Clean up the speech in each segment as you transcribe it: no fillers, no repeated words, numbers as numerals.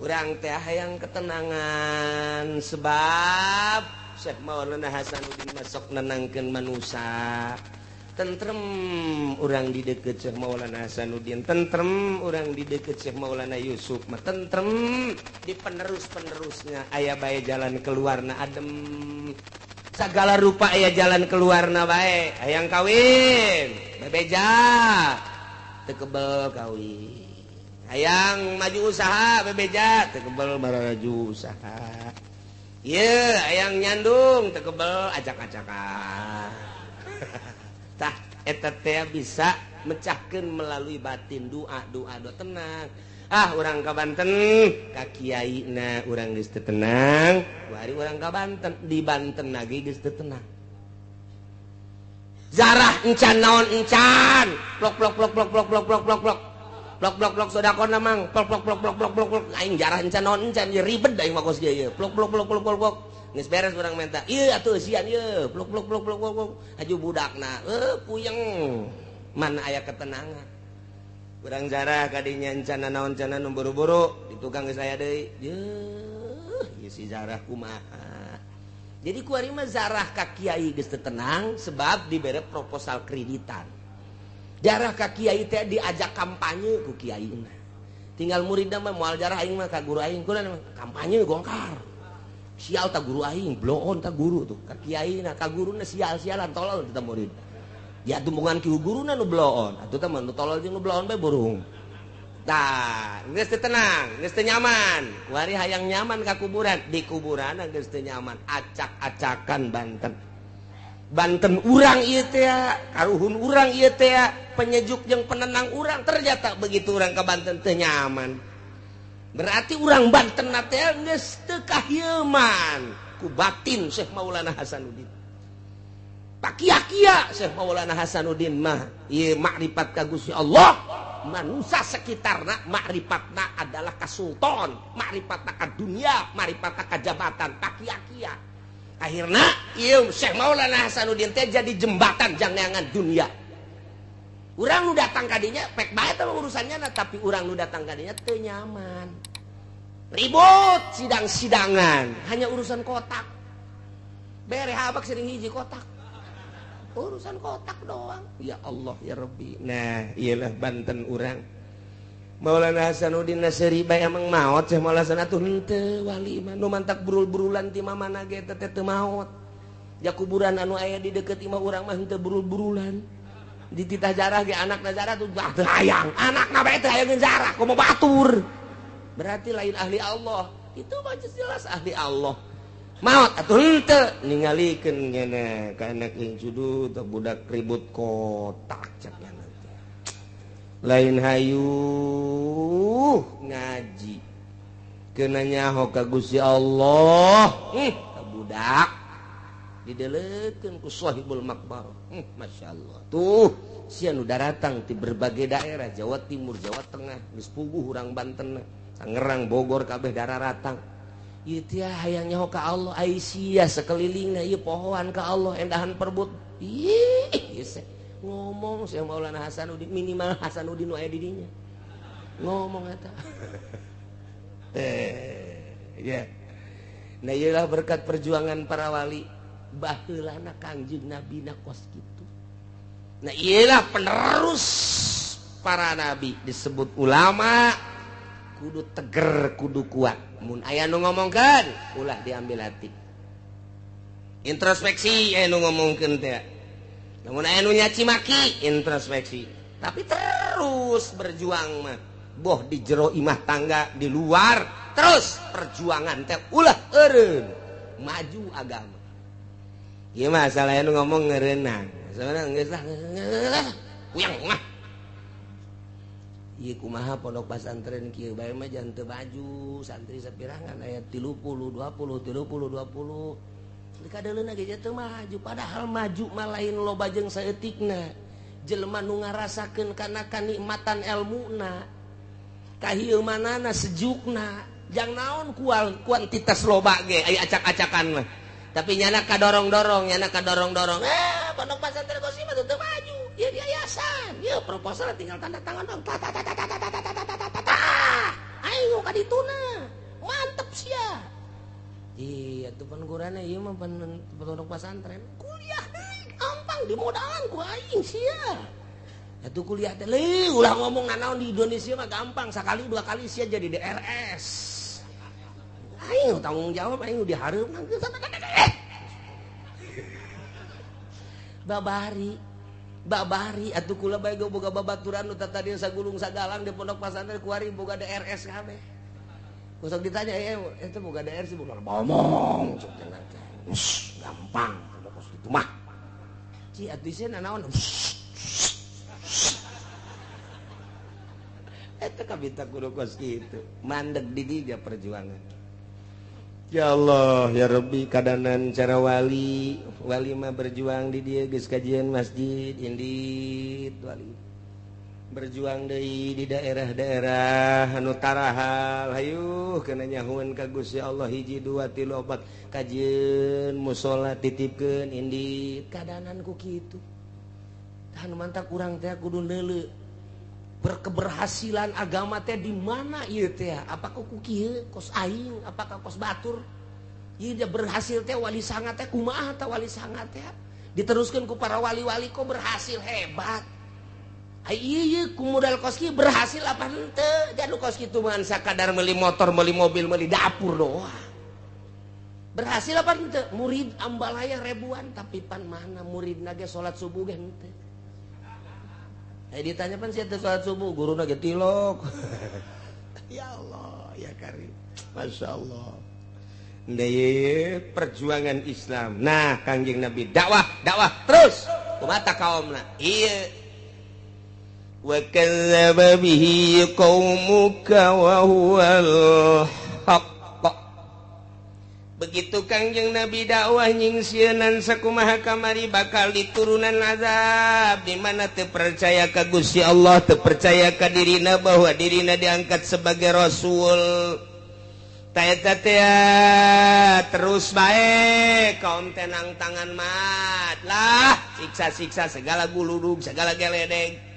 Urang teh hayang ketenangan sebab Syekh Maulana Hasanuddin masuk nenangkeun manusia. Tentrem urang di deket Syekh Maulana Hasanuddin, tentrem urang di deket Syekh Maulana Yusuf mah tentrem di penerus-penerusnya aya bae jalan keluarna adem. Segala rupa aya jalan keluarna bae. Hayang kawin, bebeja teu kebel kawin. Hayang maju usaha, bebeja teu kebel maju usaha. Ieu hayang nyandung teu kebel acak-acakan. Tah eta teh bisa mecahkeun melalui batin doa doa doa tenang. Ah, urang ka Banten ka kiaina urang geus teu tenang, kuari urang ka Banten di Banten lagi geus teu tenang. Zarah encan naon encan, plok plok plok plok plok plok plok plok plok plok plok plok sodakona mang plok plok plok plok plok plok plok aing jarah encan naon encan ieu ribet aing mah kos ieu plok plok plok plok plok plok geus beres urang menta ieu atuh eusian ieu plok plok plok plok plok haju budakna puyeng mana aya ketenangan. Urang jarah kadinya encan naon encan nu buru-buru di tukang geus aya deui yeuh ieu si jarah kumaha. Jadi kuari mah zarah ka kiai geus teu tenang sebab dibere proposal kreditan. Jarah ka kiai teh diajak kampanye ku kiaina. Tinggal muridna mah moal jarah aing mah ka guru aing kunaon kampanye gongkar. Sial ta guru aing, bloon ta guru tuh ka kiaina, ka guruna sial-sialan tolol teh murid. Ya tumbungan ki guruna nu bloon, atuh teh mah nu tolol jeung nu bloon bae burung. Tah, geus teu tenang, geus teu nyaman. Kuari hayang nyaman ka kuburan, di kuburan geus teu nyaman, acak-acakan Banten. Banten urang ieu teh, karuhun urang ieu teh, penyejuk jeung penenang urang, ternyata begitu urang ka Banten teu nyaman. Berarti urang Banten teh geus teu kahieuman ku batin Syekh Maulana Hasanuddin. Pakia-kia Syekh Maulana Hasanuddin mah ieu makrifat ka Gusti Allah. Manusia sekitarna makrifatna adalah kasulton, makrifatna ka dunia, makrifatna ka jabatan, pakia-kia. Akhirna ieu Syekh Maulana Hasanuddin teh jadi jembatan jangneangan dunia. Urang nu datang ka dinya pek bae teh urusannya, tapi urang nu datang ka dinya teu nyaman. Ribut sidang-sidangan, hanya urusan kotak. Bere habak sering hiji kotak. Urusan kotak doang. Ya Allah ya Rabbi. Nah, iyalah Banten urang. Maulana Hasanuddin Nasri bae emang maot Syekh Maulana Hasan atuh henteu wali mah nu mantak burul-burulan ti mamana ge teh teu maot. Ya kuburan anu aya di deukeut imah urang mah henteu burul-burulan. Dititah jarah ge anakna jarah tuh teu hayang. Anakna bae teu hayang jarah komo batur. Berarti lain ahli Allah. Itu mah jelas ahli Allah. Maot atuh henteu ningalikeun ngene ka anak jeung sudut budak ribut kotak cek nya teh. Lain hayu ngaji keuna nyaho ka Gusti Allah. Ka budak didelekeun ku sahibul makbar. Masyaallah. Tuh sia nu daratang ti berbagai daerah Jawa Timur, Jawa Tengah, geus puguh urang Banten, Tangerang, Bogor kabeh dararatang. Ieu teh hayang nyaho ka Allah, ai sia sakelilingna ieu pohoan ka Allah endahan perbut. Ih, ieu ngomong Syekh Maulana Hasanuddin minimal Hasanuddin nu aya di dinya. Ngomong eta. Ya. Nah ieu lah berkat perjuangan para wali baheulana Kangjeng Nabi na kos kitu. Nah ieu lah penerus para nabi disebut ulama. Kudu teger, kudu kuat. Mun aya nu ngomongkeun, ulah diambil hati. Introspeksi aya nu ngomongkeun teh. Lamun aya nu nyaci maki, introspeksi. Tapi terus berjuang mah. Boh di jero imah tangga, di luar, terus perjuangan teh ulah eureun. Maju agama. Ieu mah salah anu ngomong ngeureunang. Masalahna geus lah. Kuyang mah. Ieu kumaha pondok pesantren kieu bae mah jangan teu baju santri sapirangan aya 30 20 30 20 dikadeuleuna ge teu maju padahal maju mah lain loba jeung saeutikna jelema nu ngarasakeun kana kanikmatan elmuna kahieumanana sejukna jang naon kuantitas loba ge aya acak-acakan mah tapi nyana kadorong-dorong nyana kadorong-dorong pondok pesantren Qosim mah teu maju. Ya yayasan, ya proposal tinggal tanda tangan dong. Ta ta ta ta ta ta ta ta ta ta ta. Ayo ka dituna. Iya tuh pan gurana ieu mah pan pondok pesantren. Kuliah deui gampang dimodalan ku aing sia. Atuh kuliah teh leuh ulah ngomong nanaon di Indonesia mah gampang sakali dua kali sia jadi DRS. Aing tanggung jawab aing dihareup babari babari atuh kula bae boga babaturan nu tadi sagulung sagalang di pondok pesantren kuari boga DRS kabeh. Kusok ditanya itu boga DRS bukan ngomong cuk teh. Gampang kos kitu mah. Ci atuh sieun nanaon. Eta kabita kudu kos kitu. Mandeg di dinya perjuangan. Ya Allah ya Rabbi kadanan cara wali wali mah berjuang di dia geus kajian masjid indit wali berjuang deui di daerah-daerah anu tarahal hayuh kana nyahueun ka Gusti Allah hiji dua tilu opat kajian musala titipkeun indit kadanan ku kitu tah nu mantak urang teh kudu neuleu berkeberhasilan agama teh di mana ieu teh apakah ku kieu kos aing apakah kos batur ieu dia berhasil teh wali sanga teh kumaha tah wali sanga teh diteruskeun ku para wali-wali kok berhasil hebat ai ieu ku modal kos kieu berhasil apa henteu jadi kos kitu mah sakadar meuli motor meuli mobil meuli dapur doang berhasil apa henteu murid ambalaya ribuan tapi pan mana muridna ge salat subuh ge henteu. Ditanya pan siapa sholat subuh guruna ge tilok. Ya Allah ya Karim Masya Allah. Nah, perjuangan Islam. Nah Kangjeng Nabi dakwah dakwah terus kumata kaumna iya wa kadzdzaba bihi qaumuka wa huwal haqq. Begitu Kangjeng Nabi dakwah nyingsieunan sakumaha kamari bakal diturunan azab di mana teu percaya ka Gusti Allah teu percaya ka dirina bahwa dirina diangkat sebagai rasul. Ta eta teh terus bae kaum tenang tangan mat lah siksa-siksa segala guludug segala geledeg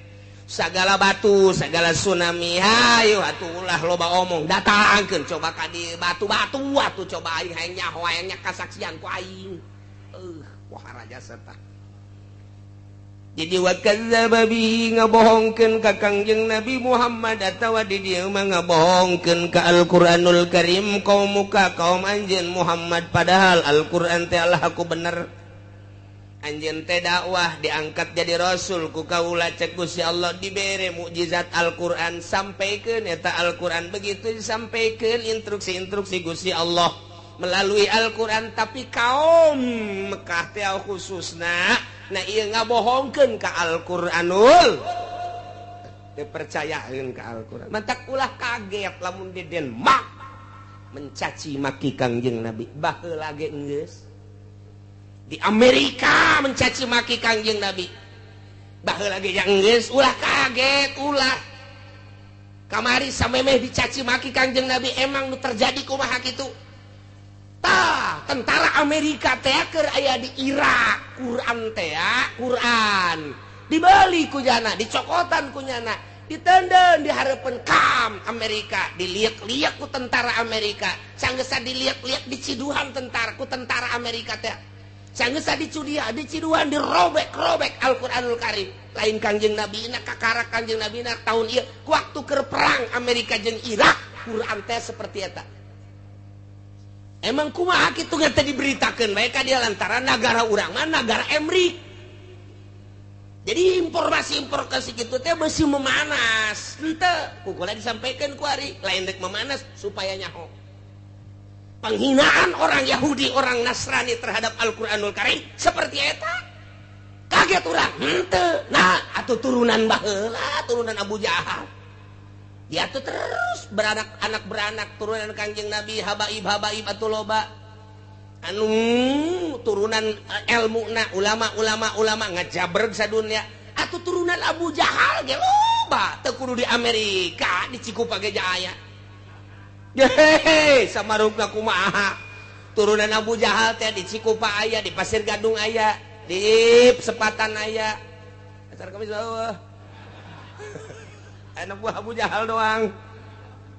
segala batu segala tsunami hayu atuh ulah loba omong datangkeun coba ka di batu-batu atuh coba aing hayang nyaho hayang nya kasaksian ku aing wah raja serta jadi wa kadzdzaba bihi ngabohongkeun ka Kangjeng Nabi Muhammad atawa di dieu mah ngabohongkeun ka Al-Qur'anul Karim kaum muka kaum anjeun Muhammad padahal Al-Qur'an teh Allah aku bener anjeun teh dakwah diangkat jadi rasul ku kaula cek Gusti Allah dibere mukjizat Al-Qur'an sampaikeun eta Al-Qur'an begitu disampaikeun instruksi-instruksi Gusti Allah melalui Al-Qur'an tapi kaum Mekah teh khususna nah ieu ngabohongkeun ka Al-Qur'anul teu percayaeun ka Al-Qur'an mantak ulah kaget lamun di Denmark mencaci maki Kangjeng Nabi baheula ge geus di Amerika mencaci maki Kangjeng Nabi baheula ge geus ulah kaget ulah kamari samemeh dicaci maki Kangjeng Nabi emang nu terjadi kumaha kitu tah tentara Amerika teh keur aya di Irak Quran teh Quran dibeli ku jana dicokotan ku nyana ditenden di hareupeun kam Amerika diliak-liak ku tentara Amerika sanggeus diliak-liak diciduhan tentara ku tentara Amerika teh sanggeus dicudia diciduhan dirobek-robek Al-Qur'anul Karim lain Kangjeng Nabi na kakara Kangjeng Nabi na tahun ieu waktu keur perang Amerika jeung Irak Quran teh seperti eta emang kumaha kitu teh diberitakeun bae ka dia lantaran nagara urang mah nagara Emrik jadi informasi-informasi kitu teh beusi memanas henteu ku kula disampaikeun ku ari lain rek memanas supaya nyaho penghinaan orang Yahudi orang Nasrani terhadap Al-Qur'anul Karim seperti eta kaget urang henteu nah atuh turunan baheula turunan Abu Jahal dia tuh terus beranak anak beranak turunan Kangjeng Nabi habaib habaib atuh loba anu turunan ilmu na ulama ulama ulama ngajabreg sadunya atuh turunan Abu Jahal ge loba teu kudu di Amerika di Cikupa ge aya hehehe samarukna kumaha turunan Abu Jahal teh di Cikupa aya di Pasir Gadung aya di Sepatan aya asar kami bawah anak buah Abu Jahal doang.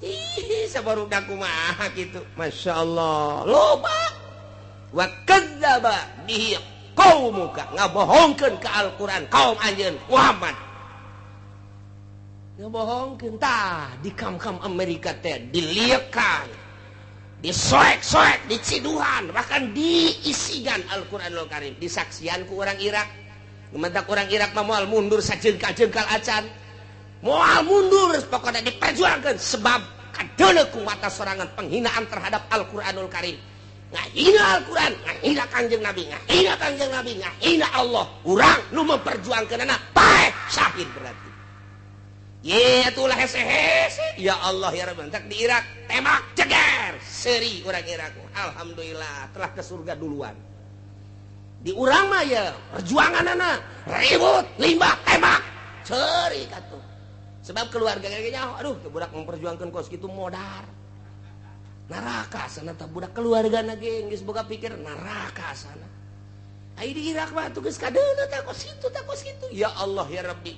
Ih, sabarudak kumaha kitu. Masya Allah. Loba. Wa kadzdzaba bihi qaumuka, ngabohongkeun ka Al-Qur'an kaum anjeun Muhammad. Ngabohongkeun tah di kam-kam Amerika teh diliekan, disoek-soek, diciduhan, bahkan diisigan Al-Qur'anul Karim, disaksian ku orang Irak. Mentak orang Irak mah moal mundur sajengkal-jengkal acan. Moal mundur pokoknya diperjuangkan sebab kadeuleu ku mata sorangan penghinaan terhadap Al-Qur'anul Karim. Ngahina Al-Qur'an, ngahina Kangjeng Nabi, ngahina Kangjeng Nabi, ngahina Allah. Urang nu memperjuangkeunana paeh syahid berarti. Ye atulah hese-hese. Ya Allah ya Rabb, entak di Irak tembak ceger seuri urang Irak. Alhamdulillah telah ke surga duluan. Di urang mah ya perjuanganana ribut, limbah, tembak, seuri katuh. Sebab keluarga kayaknya, aduh, budak memperjuangkan kos gitu modar. Neraka sana tah budak keluarga ge geus boga pikir neraka sana. Ai di Irak mah tuh geus kadeuleu tah kos kitu tah kos kitu. Ya Allah ya Rabbi.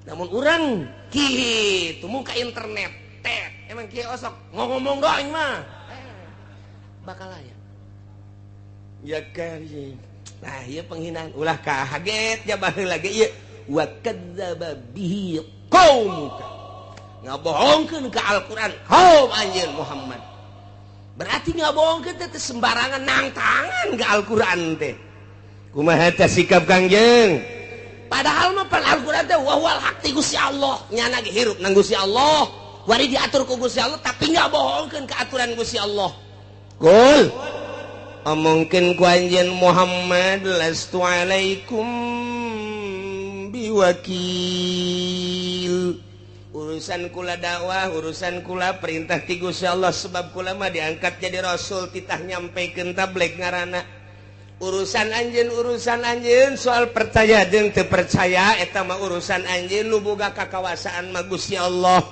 Namun urang kitu muka internet teh emang kieu osok ngomong doang mah. Bakal aya. Ya karim. Nah, ieu penghinaan ulah kaget ya baheula ge ieu wa kadzdzaba bihi qaumuka. Ngabohongkeun ka Al-Qur'an kaum anjeun Muhammad. Berarti ngabohongkeun teh sembarangan nangtangan ka Al-Qur'an teh. Kumaha teh sikap Kangjeng? Padahal mah pan Al-Qur'an teh wa huwal haq ti Gusti Allah. Nyana ge hirup nang Gusti Allah. Wari diatur ku Gusti Allah tapi ngabohongkeun ka aturan Gusti Allah. Qul omongkeun ku anjeun Muhammad lastu alaikum biwakil. Urusan kula dakwah, urusan kula perintah ti Gusti Allah sebab kula mah diangkat jadi rasul titah nyampekeun tabligh ngaranna. Urusan anjeun soal percaya jeung teu percaya eta mah urusan anjeun nu boga kakawasaan mah Gusti Allah.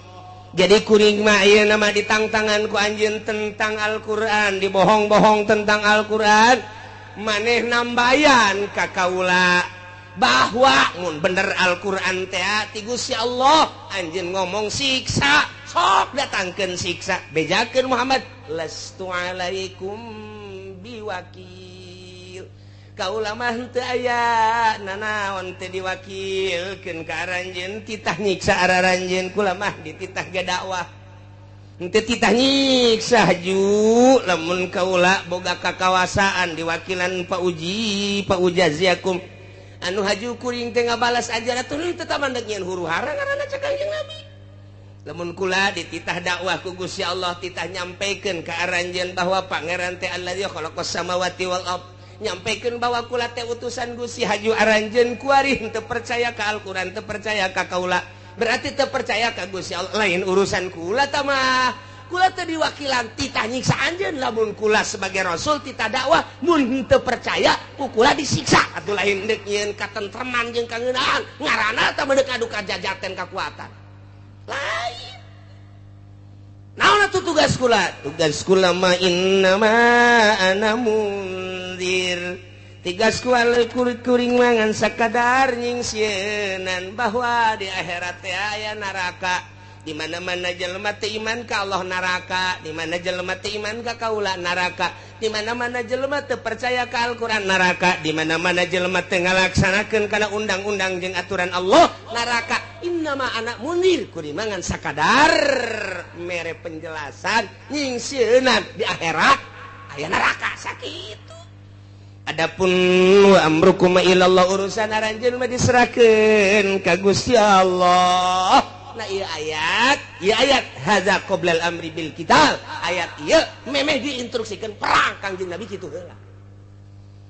Jadi kuring mah ieu mah ditangtangan ku anjeun tentang Al-Qur'an, dibohong-bohong tentang Al-Qur'an, maneh nambayan ka kaula bahwa mun bener Al-Qur'an teh ti Gusti Allah, anjeun ngomong siksa, sok datangkeun siksa, bejakeun Muhammad lastu alaikum biwakil. Kaula mah henteu aya nanaon teu diwakilkeun ka aranjeun, titah nyiksa araranjeun, kula mah dititah ge dakwah. Henteu titah nyiksa haju lamun kaula boga kakawasaan diwakilan Pak Uji, Pak Ujaziakum. Anu haju kuring teh ngabalas ajaran atuh teu mandek nyieun huru-hara ngaranna cek Kangjeng Nabi. Lamun kula dititah dakwah ku Gusti Allah, titah nyampekeun ka aranjeun bahwa pangeran teh allazi khalaqas samawati wal ard. Nyampaikan bahwa kula teh utusan Gusti haju aranjeun kuari teu percaya ka Al-Qur'an, teu percaya ka kaula. Berarti teu percaya ka Gusti Allah, lain urusan kula tah mah. Kula teh diwakilan titah nyiksa anjeun lamun kula sebagai rasul titah dakwah mun teu percaya ku kula disiksa. Atuh lain deuk nyieun katentreman jeung kangeunaan ngaranna tah medeuk adu kajajaten kakuatan. Lain. Naon atuh tugas kula? Tugas kula mah innama ana mundzir. Tugas kula kuring mangan sakadar nyingsieunan bahwa di akhirat teh aya neraka. Di mana-mana jelema teu iman ka Allah neraka, di mana jelema teu iman ka kaula neraka, di mana-mana jelema teu percaya ka Al-Qur'an neraka, di mana-mana jelema teu ngalaksanakeun kana undang-undang jeung aturan Allah neraka. Innama ana mundzir, kuring mangan sakadar mere penjelasan nyingsieunan di akhirat aya neraka sakitu. Adapun wa amrukum ilallah, urusan aranjeun mah diserahkeun ka Gusti Allah. Nah ieu ayat hadza qoblal amri bil qital, ayat ieu memeh diinstruksikeun perang Kangjeng Nabi kitu heula.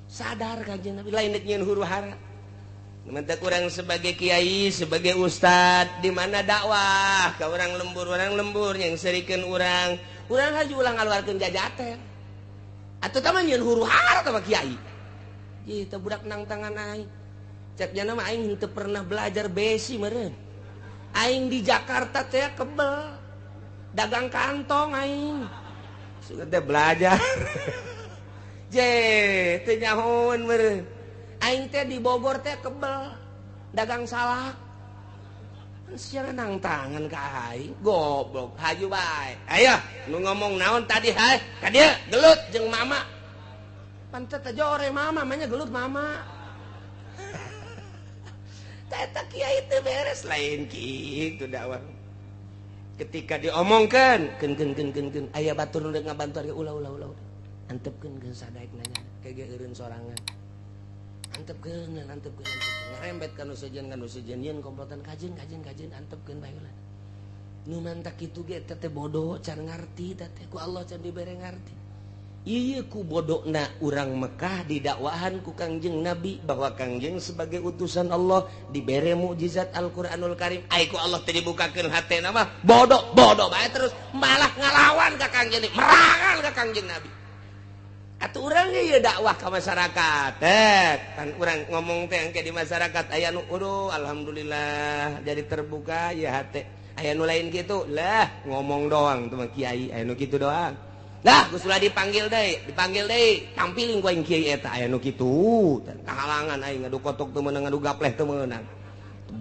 Sadar Kangjeng Nabi lain deuk nyieun huru-hara. Mentak urang sebagai kiai, sebagai ustad, di mana dakwah ka urang lembur yang serikeun urang, urang haju ulah ngaluarkeun jajaten. Atuh tah mah nyieun huru-hara tah mah kiai. Ieu teh budak nang tangan aing. Cek jana mah aing henteu pernah belajar besi meureun. Aing di Jakarta teh kebel dagang kantong aing. Sugan teh belajar. Je teu nyahoeun meureun. Aing teh di Bogor teh kebel dagang salak. Sia nang tangan ka aing goblok haju bae. Ayo nu ngomong naon tadi hai ka dieu gelut jeung mama. Pantet aja ore mama manya gelut mama. Eta kiai teu beres lain kitu dakwah. Ketika diomongkeun keun keun keun keun keun aya batur nu rek ngabantu ari ulah ulah ulah. Antepkeun geus sadaek nanya kege eureun sorangan. Antepkeun antepkeun antepkeun ngarembet ka nu sejen yeun komplotan kajeun kajeun kajeun antepkeun bae ulah. Nu mantak kitu ge teh bodoh can ngarti teh ku Allah can dibere ngarti. Ieu ku bodona urang Mekah didakwahan ku Kangjeng Nabi bahwa Kangjeng sebagai utusan Allah dibere mukjizat Al-Qur'anul Karim. Ai ku Allah teh dibukakeun hatena mah bodoh bodoh bae terus malah ngalawan ka Kangjeng, merangan ka Kangjeng Nabi. Atuh urang ge ieu dakwah ka masyarakat. Kan urang ngomong teh engke di masyarakat aya nu aduh alhamdulillah jadi terbuka ya hate. Aya nu lain kitu lah ngomong doang tuh mah kiai aya nu kitu doang. Lah geus ulah dipanggil deui, tampilin ku aing kiai eta aya nu kitu. Kahalangan aing ngadu kotok teu meunang ngadu gapleh teu meunang.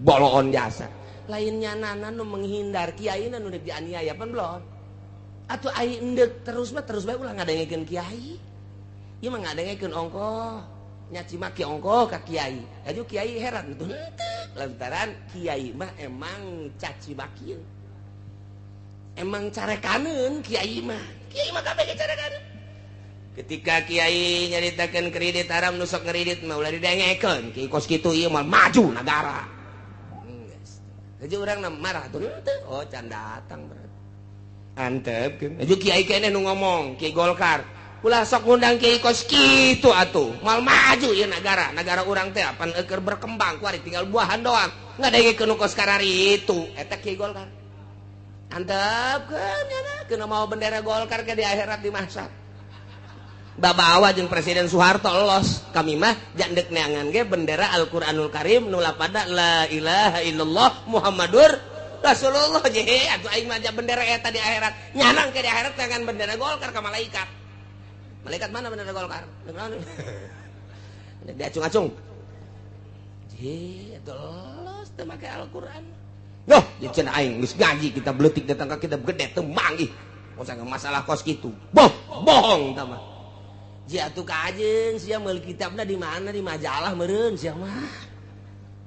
Boloon jasa. Lain nyanana nu menghindar kiai nu deuk dianiaya pan belum. Atuh aing endek terus mah terus bae ulah ngadengekeun kiai. Ieu mah ngadengekeun ongkoh, nyaci maki ongkoh ka kiai. Laju kiai heran tuh henteu lantaran kiai mah emang caci makieun. Emang carekaneun kiai mah. Kiai mah kabeh carekaneun. Ketika kiai nyaritakeun kredit haram nu sok ngredit mah ulah didengekeun. Kiai kos kitu ieu mah maju nagara. Geus. Laju urang marah tuh henteu. Oh can datang berarti. Antepkeun. Laju kiai keneh nu ngomong, Kiai Golkar. Ulah sok ngundang kiai kos kitu atuh. Moal maju ieu nagara. Nagara urang teh apan eueur berkembang kuari tinggal buahan doang. Ngadengekeun nu kos karari itu. Eta Kiai Golkar. Antepkeun nya kena mau bendera Golkar ke di akhirat di mahsyar. Babawa jeung Presiden Soeharto los. Kami mah jandek neangan ge bendera Al-Qur'anul Karim nu lapada la ilaha illallah Muhammadur Rasulullah je atuh aing mah bendera eta di akhirat. Nyanang ke di akhirat neangan bendera Golkar ka malaikat. Malaikat mana bendera Golkar? Diacung-acung. Je atuh los teu make Al-Qur'an. Loh, ya cenah aing geus ngaji kita beletik datang ka kita gede teu manggih. Masa masalah kos kitu. Boh, bohong tah mah. Jia atuh kajeun sia meuli kitabna di mana di majalah meureun sia mah.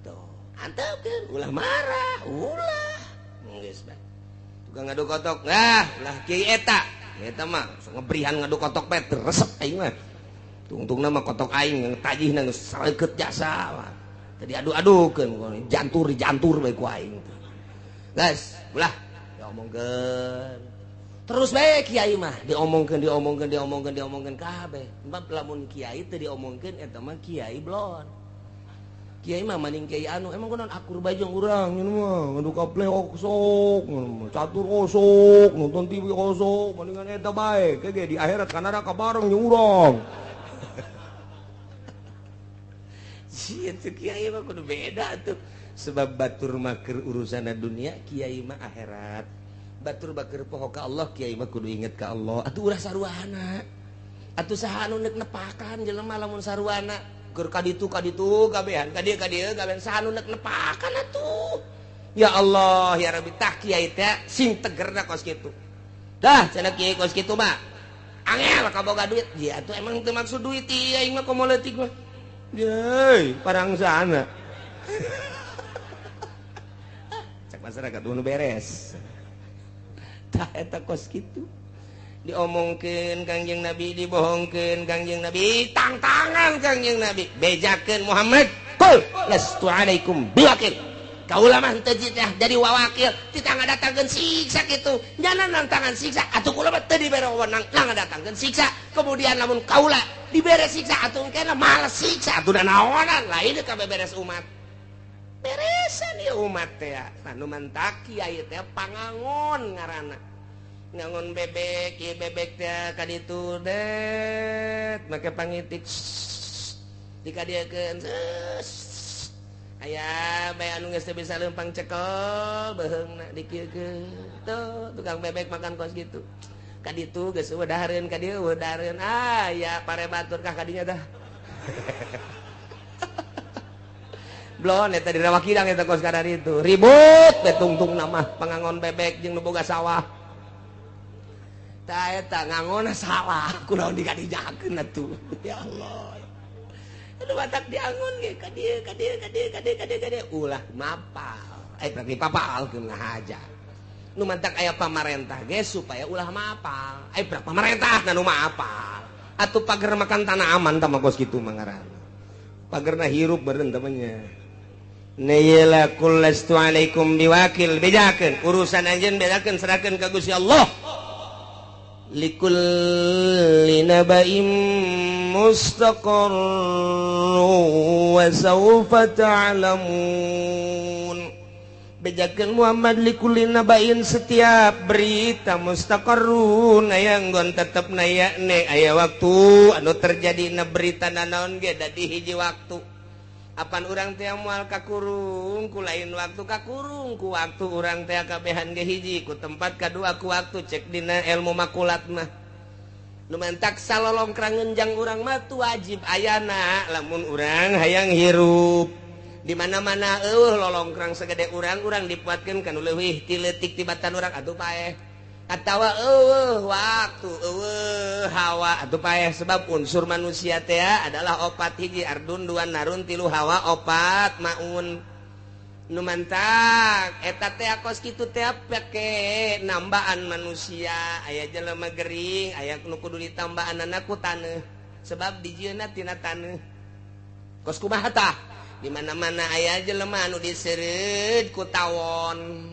Tuh, antepkeun ulah marah, ulah. Geus bae. Tukang ngadu kotok, nah, ulah kiai eta. Eta mah sok ngebrihan ngadu kotok bae resep aing mah. Tungtungna mah kotok aing tajihna geus sareukeut jasa mah. Tadi adu-adukeun jantur dijantur bae ku aing teh. Guys, ulah diomongkeun. Terus bae kiai mah diomongkeun diomongkeun diomongkeun diomongkeun kabeh. Sebab lamun kiai teu diomongkeun eta mah kiai blon. Kiai mah maning kiai anu emang kunaon akur bae jeung urang nyeun mah ngadu kapleh osok, catur osok, nonton TV osok, mendingan eta bae. Ke ge di akhirat ka neraka bareng jeung urang. Sia teh kiai mah kudu beda tuh. Sebab batur maker urusan dunia kiai mah akhirat. Batur baker poho ka Allah kiai mah kudu inget ka Allah. Atuh ulah saruana. Atuh saha anu neuk nepakan jelema lamun saruana keur ka ditu kabehan ka dieu kabehan saha anu neuk nepakan atuh. Ya Allah ya Rabbi tah kiai teh sing tegerna kos kitu. Dah cenah kiai kos kitu mah angel kaboga duit. Ya atuh emang teu maksud duit ieu aing mah komo leutik mah. Yeay, parang sana. Cak masyarakat nu beres. Tah eta kos kitu. Diomongkeun Kangjeng Nabi, dibohongkeun Kangjeng Nabi, tangtangan Kangjeng Nabi, bejakeun Muhammad, qul lastu alaikum biwakil. Kaula mah henteu jadi wawakil, tita ngadatangkeun siksa kitu. Nyana nantangan siksa, atuh kula mah teu dibere wewenang ngadatangkeun siksa. Kemudian lamun kaula dibere siksa atuh engkena males siksa atuh da naonan lain ka beberes umat. Beresan ieu umat teh. Anu mantak kiai teh pangangon ngaranna. Ngangon bebek, ieu bebek teh ka ditu det make pangitik dikadieukeun. Aya bae anu geus teu bisa leumpang cekel beuheungna dikieukeun. Tuh tukang bebek makan kos kitu. Ka ditu geus eueuh dahareun ka dieu eueuh dahareun. Ah ya pare batur kah kadinya tah. Blon eta di Rawakidang eta kos kadar itu. Ribut betungtung nama pangangon bebek jeung nu boga sawah. Tah eta ngangonna salah kunaon dikadijakeun atuh. Ya Allah. Aduh batak diangon ge ka dieu ka dieu ka dieu ka dieu ka dieu ka dieu ulah mapal. Berarti papalkeun ngahaja. Nu mantak aya pamarentah ge supaya ulah mapal. Prak pamarentah na nu mapal. Atuh pager makan tanah aman tah mah kos kitu mah ngaranna. Pagerna hirup beureun temannya. Nayla kullastu alaikum biwakil bejakeun urusan anjeun bejakeun serahkeun ka Gusti Allah. Likulli naba'in mustaqarr wa sawfa ta'lamun. Bejakeun Muhammad likulli naba'in setiap berita mustaqarrun aya nggon tetep naya ne aya waktu anu terjadi na berita nanaon ge dadi hiji waktu. Apan urang teh moal kakurung ku lain waktu kakurung ku waktu urang teh kabehan ge hiji ku tempat kadua ku waktu cek dina ilmu makulat mah. Nu mantak salolongkrang ngenjang urang mah tu wajib ayana lamun urang hayang hirup. Di mana-mana eueuh lolongkrang segede urang-urang dipuatkeun kana leuwih ti leutik tibatan urang atuh paeh. Atawa eueuh waktu eueuh hawa atuh paeh sebab unsur manusia teh adalah opat hiji ardun dua narun tilu hawa opat maun. Nu mantak eta teh kos kitu teh pake nambaan manusia aya jelema gering aya nu kudu ditambaanana ku taneuh sebab dijieunna tina taneuh. Kos kumaha tah? Di mana-mana aya jelema anu diseureud ku tawon.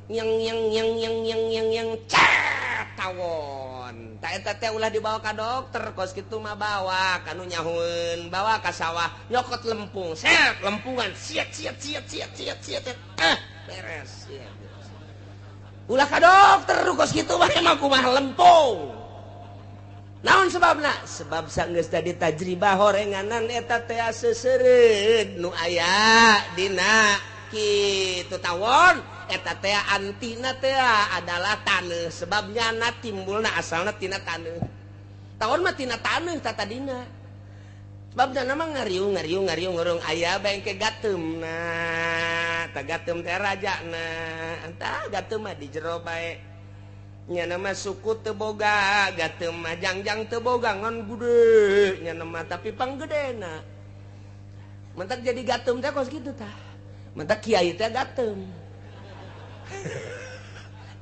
Yang yang yang yang yang yang yang cat tawon. Ta eta teh ulah dibawa ka dokter kos kitu mah bawa ka nu nyahueun, bawa ka sawah nyokot lempung, set lempungan siat siat siat siat siat siat. Beres. Ulah ka dokter kos kitu mah emang kumaha lempung. Naon sebabna? Sebab sanggeus tadi tajribah horenganan eta teh seseureud nu aya dina kitu tawon eta teh antina teh adalah taneuh sebab nyana timbulna asalna tina taneuh. Tawon mah tina taneuh tatadina. Sebab nyana mah ngariung ngariung ngariung ngurung aya bengke gateumna. Tah gateum teh rajana. Tah gateum mah di jero bae. Nyana mah suku teu boga, gateum mah jangjang teu boga ngan gede nyana mah tapi panggedena. Mentak jadi gateum teh kos kitu tah. Mentak kiai teh gateum.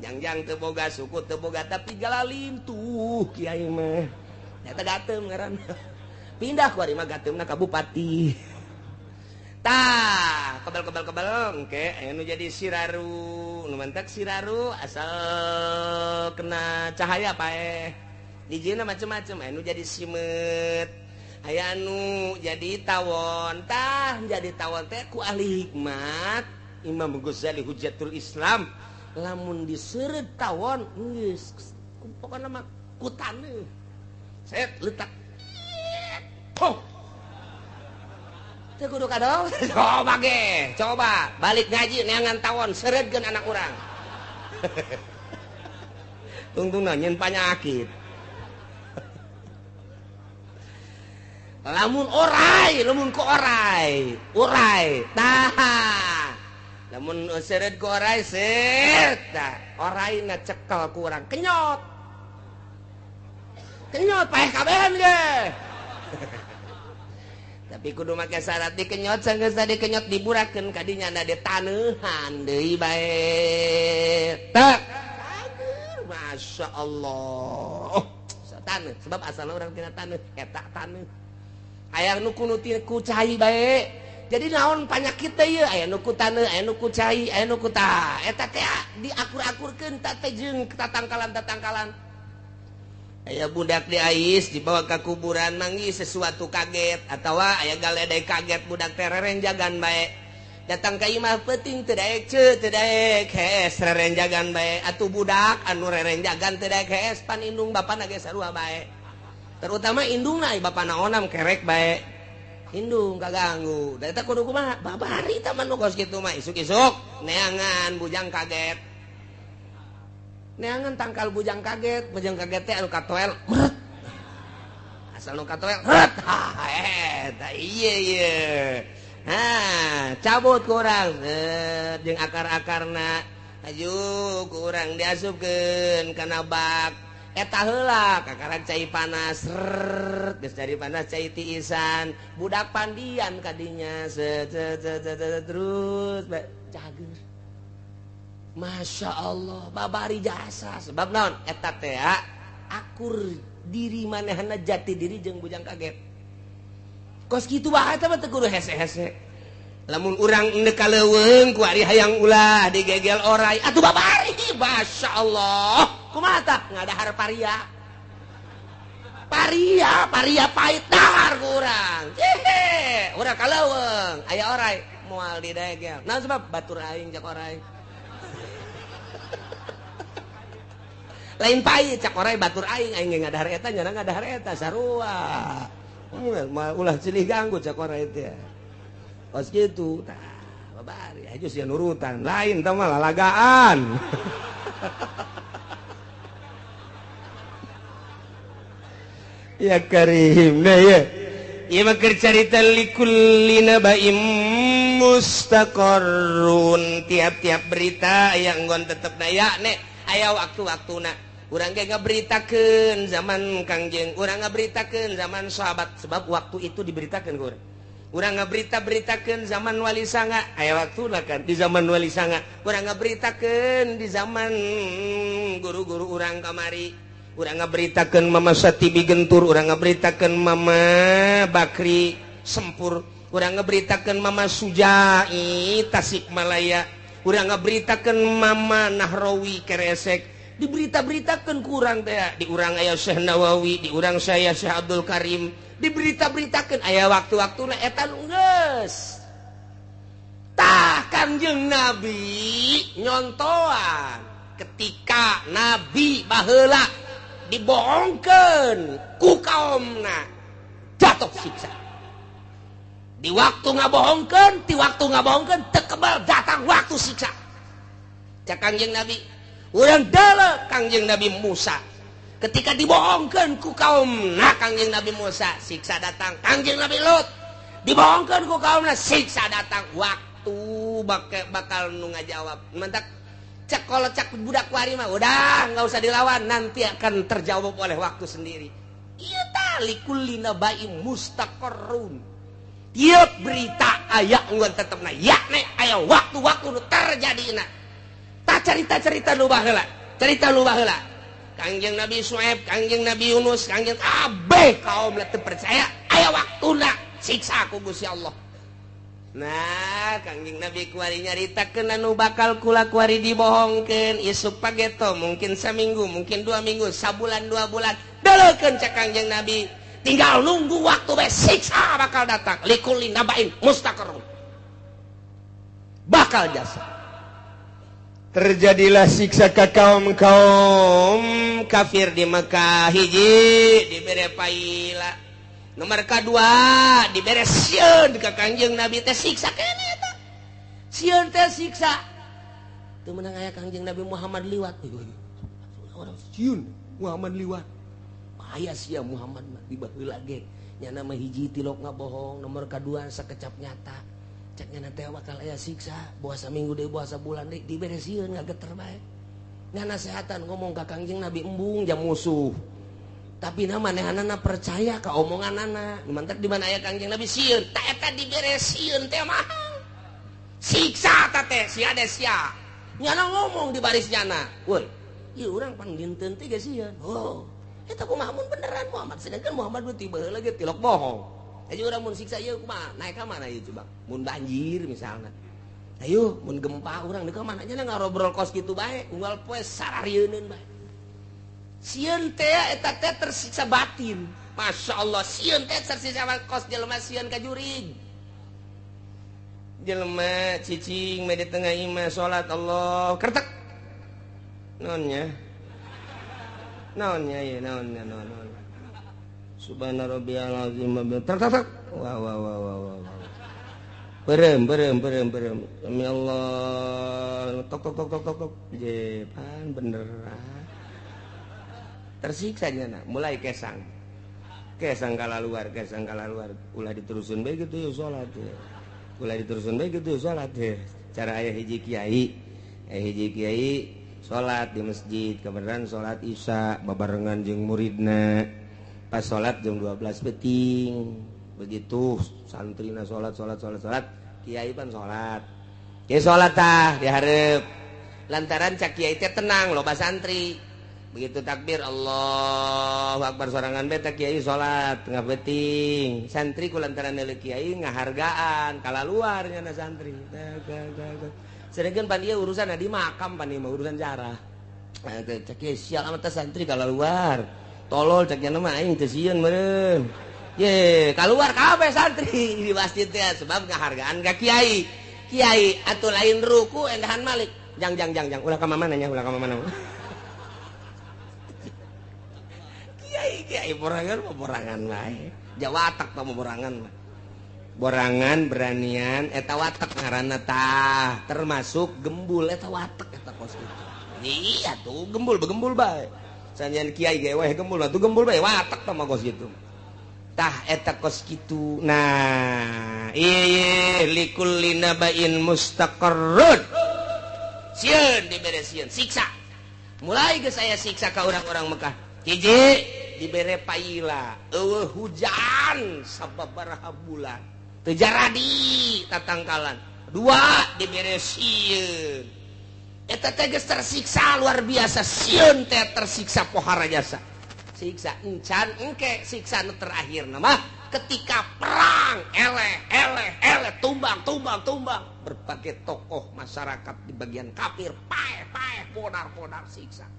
Jangjang teu boga, suku teu boga tapi galalim tuh kiai mah. Nyata gateum ngaranna. Pindah ku ari mah gateumna ka bupati. Tah, kebel-kebel-kebel engke aya nu jadi siraru. Nu mantak siraru asal kena cahaya paeh. Dijieunna macem-macem aya nu jadi simeut, aya nu jadi tawon. Tah jadi tawon teh ku ahli hikmat Imam Ghazali Hujjatul Islam lamun diseureut tawon geus pokona mah ku taneuh. Set letak. Poh. Teu kudu ka dokter. Coba ge, coba balik ngaji neangan tawon seureutkeun anak urang. Tungtungna nyeun panyakit. Lamun orai, lamun ku orai, urai, tah. Lamun seureut ku orai set, tah. Oraina cekel ku urang kenyot. Kenyot paeh kabehan ge. Tapi kudu make syarat dikenyot sanggeus tadi kenyot diburakeun ka dinya na ditaneuhan deui bae. Tak. Masya Allah. Oh, taneuh sebab asalna urang tina taneuh, eta taneuh. Aya nu kudu ku cai bae. Jadi naon panyakit teh ieu aya nu ku taneuh, aya nu ku cai, aya nu ku tah. Eta teh diakur-akurkeun ta teh jeung tatangkalan-tatangkalan. Aya budak di ais dibawa ke kuburan manggih sesuatu kaget atawa aya galedai kaget budak teh rerenjagan bae. Datang ka imah peuting teu daek ceu teu daek hees rerenjagan bae. Atuh budak anu rerenjagan teu daek hees pan indung bapana ge sarua bae. Terutama indungna bapana onam kerek bae. Indung kaganggu. Da eta kudu kumaha? Babari tah mah nu kos kitu mah isuk-isuk neangan bujang kaget. Neangan tangkal bujang kaget teh anu katoel meret. Asal nu katoel meret. Ha eta ieu ieu. Ha, cabut kurang jeung akar-akarna. Aju kurang diasupkeun kana bak. Eta heula kakarak cai panas. Rrrr, geus cai panas cai tiisan. Budak pandian kadinya set set set set terus cager. Masya Allah, babari jasa. Sebab naon eta teh akur diri manehna jati diri jeung bujang kaget. Kos kitu bae teh mah teu kudu hese-hese. Lamun urang endek ka leuweung ku ari hayang ulah digegel orai atuh babari. Masya Allah. Kumaha tah ngadahar paria. Paria, paria pahit dahar ku urang. Hehe, urang ka leuweung aya orai moal didegel. Naon sebab batur aing cak orai. Lain pahit cak orai batur aing, aing ge ngadahar eta nyana ngadahar eta sarua. Ulah silih ganggu cak orai teh. Kos kitu tah babari aju sia nurutan lain tah mah lalagaan. Ya karim nah ya. Ieu mah keur carita likulli nabaim mustaqarrun. Tiap-tiap berita aya enggon tetepna ya nek aya waktu-waktuna. Urang ge ngaberitakeun zaman Kangjeng, urang ngaberitakeun zaman sahabat sebab waktu itu diberitakeun ku urang. Urang ngaberita-beritakeun zaman Wali Sanga, aya waktuna kan di zaman Wali Sanga. Urang ngaberitakeun di zaman guru-guru urang kamari. Urang ngaberitakeun Mama Satibi Gentur, urang ngaberitakeun Mama Bakri Sempur, urang ngaberitakeun Mama Sujai Tasikmalaya, urang ngaberitakeun Mama Nahrawi Keresek. Diberita-beritakeun ku urang teh, di urang aya Syekh Nawawi, di urang saya Syekh Abdul Karim, diberita-beritakeun aya waktu-waktuna eta nu geus. Tah Kangjeng Nabi nyontoan ketika Nabi baheula dibohongkeun ku kaumna jatuh siksa. Di waktu ngabohongkeun, di waktu ngabohongkeun teu kebal datang waktu siksa. Cak Kangjeng Nabi, urang dalah Kangjeng Nabi Musa. Ketika dibohongkeun ku kaumna Kangjeng Nabi Musa, siksa datang. Kangjeng Nabi Lut dibohongkeun ku kaumna, siksa datang. Waktu bakal nu ngajawab. Mantak cek kalau cek budak wari mah udah nggak usah dilawan, nanti akan terjawab oleh waktu sendiri. Ieu tah likulli nabaim mustaqarrun. Tiap berita aya enggeun tetepna yakne aya waktu-waktu nu terjadina. Tah carita-carita nu baheula, carita nu baheula. Kangjeng Nabi Su'aib, Kangjeng Nabi Yunus, Kangjeng kabeh kaum teu percaya aya waktuna siksa ku Gusti Allah. Nah, Kangjeng Nabi kuari nyaritakeun anu bakal kula kuari dibohongkeun isuk pageto, mungkin saminggu, mungkin 2 minggu, sabulan 2 bulan. Deleukeun cak Kangjeng Nabi, tinggal nunggu waktu bae siksa bakal datang. Likulli nabain mustaqarrun. Bakal jasa. Terjadilah siksa ka kaum-kaum kafir di Mekah hiji dibere paila. Nomor kedua dibere sieun ka Kangjeng Nabi teh siksa keneh eta. Sieun teh siksa. Teu meunang aya Kangjeng Nabi Muhammad liwat. Orang sieun Muhammad liwat. Bahaya sia Muhammad mah di baheula ge. Nyana mah hiji tilok ngabohong, nomor kedua sakecap nyata. Cek nyana teh bakal aya siksa, boa saminggu deui boa sabulan deui dibere sieun ngageter bae. Nyana sehatan ngomong ka Kangjeng Nabi embung jam musuh. Tapi na manehanana percaya ka omonganana. Mantak di mana aya Kangjeng Nabi sieun, ta eta dibere sieun teh mah. Siksa ta teh sia de sia. Nyana ngomong di baris nyana. Woi, ieu urang pan dinten teh ge sieun. Oh, eta kumaha mun beneran Muhammad, sedangkan Muhammad mah tiba heula ge tilok bohong. Ayo urang mun siksa ieu kumaha? Naik ka mana ieu coba? Mun banjir misalna. Ayo mun gempa urang deuk ka mana nya ngarobrol kos kitu bae, unggal poe sararieunun bae. Sieun teh eta teh tersiksa batin. Masya Allah, sieun teh tersiksa kos jelema sieun ka jurig. Jelema cicing mah di tengah imah salat Allah kertek. Naonnya? Naonnya ieu naonnya naon. Subhana rabbiyal azim wa tek tek tek. Wah wah wah wah wah. Berem berem berem berem. Demi Allah tok tok tok tok tok tok. Jepan beneran. Tersiksa nyana, mulai kesang. Kesang kala luar, ulah diterusin bae gitu ya salat ya. Ulah diteruskeun bae kitu salat teh. Cara aya hiji kiai salat di masjid, kebenaran salat Isya babarengan jeung muridna. Pas salat jam 12 peting. Begitu santrina salat salat salat salat, kiai pan salat. Kiai salat tah dihareup. Lantaran cak kiai teh tenang loba santri. Begitu takbir Allahu Akbar sorangan beta kiai salat tengah beting. Santri ku lantaran neuleuh kiai ngahargaan kalaluar nya santri. Sedengkeun pan ieu urusan di makam pan ieu mah urusan jarah. Cak kiai sial amat santri kalaluar. Tolol cak nya mah aing teu sieun meureun. Ye, kaluar kabeh santri di masjid teh sebab ngahargaan ka kiai. Kiai atuh lain ruku endahan malik. Jang jang jang jang ulah ka mana nya ulah ka mana. Kiai borangan mah borangan wae. Jawatak mah borangan mah. Borangan beranian eta watak ngaranna tah, termasuk gembul eta watak eta kos kitu. Iya tuh gembul begembul bae. Sanjan kiai ge weh gembul atuh gembul bae watak tah mah kos kitu. Tah eta kos kitu. Nah, ieu likulli nabain mustaqarrun. Sieun dibere sieun siksa. Mulai geus aya siksa ka urang-urang Mekah. Hiji dibere paila, eueuh hujan sababaraha bulan. Teu jaradi tatangkalan. Dua dibere sieun. Eta teh geus tersiksa luar biasa, sieun teh tersiksa pohara jasa. Siksa encan engke siksa nu terakhir mah ketika perang eleh eleh eleh tumbang tumbang tumbang berbagai tokoh masyarakat di bagian kafir paeh paeh podar podar siksa.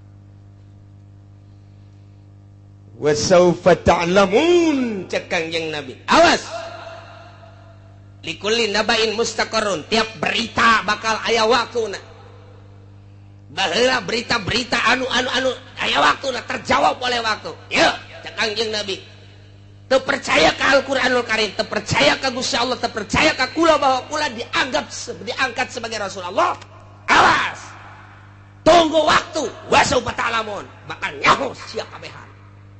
Wasaufa ta'lamun cek Kangjeng Nabi. Awas. Likulli nabain mustaqarrun, tiap berita bakal aya waktuna. Baheula berita-berita anu anu anu aya waktuna terjawab oleh waktu. Yeuh cek Kangjeng Nabi. Teu percaya ka Al-Qur'anul Karim, teu percaya ka Gusti Allah, teu percaya ka kula bahwa kula dianggap diangkat sebagai Rasulullah. Awas. Tunggu waktu, wasaufa ta'lamun, bakal nyaho sia kabehan.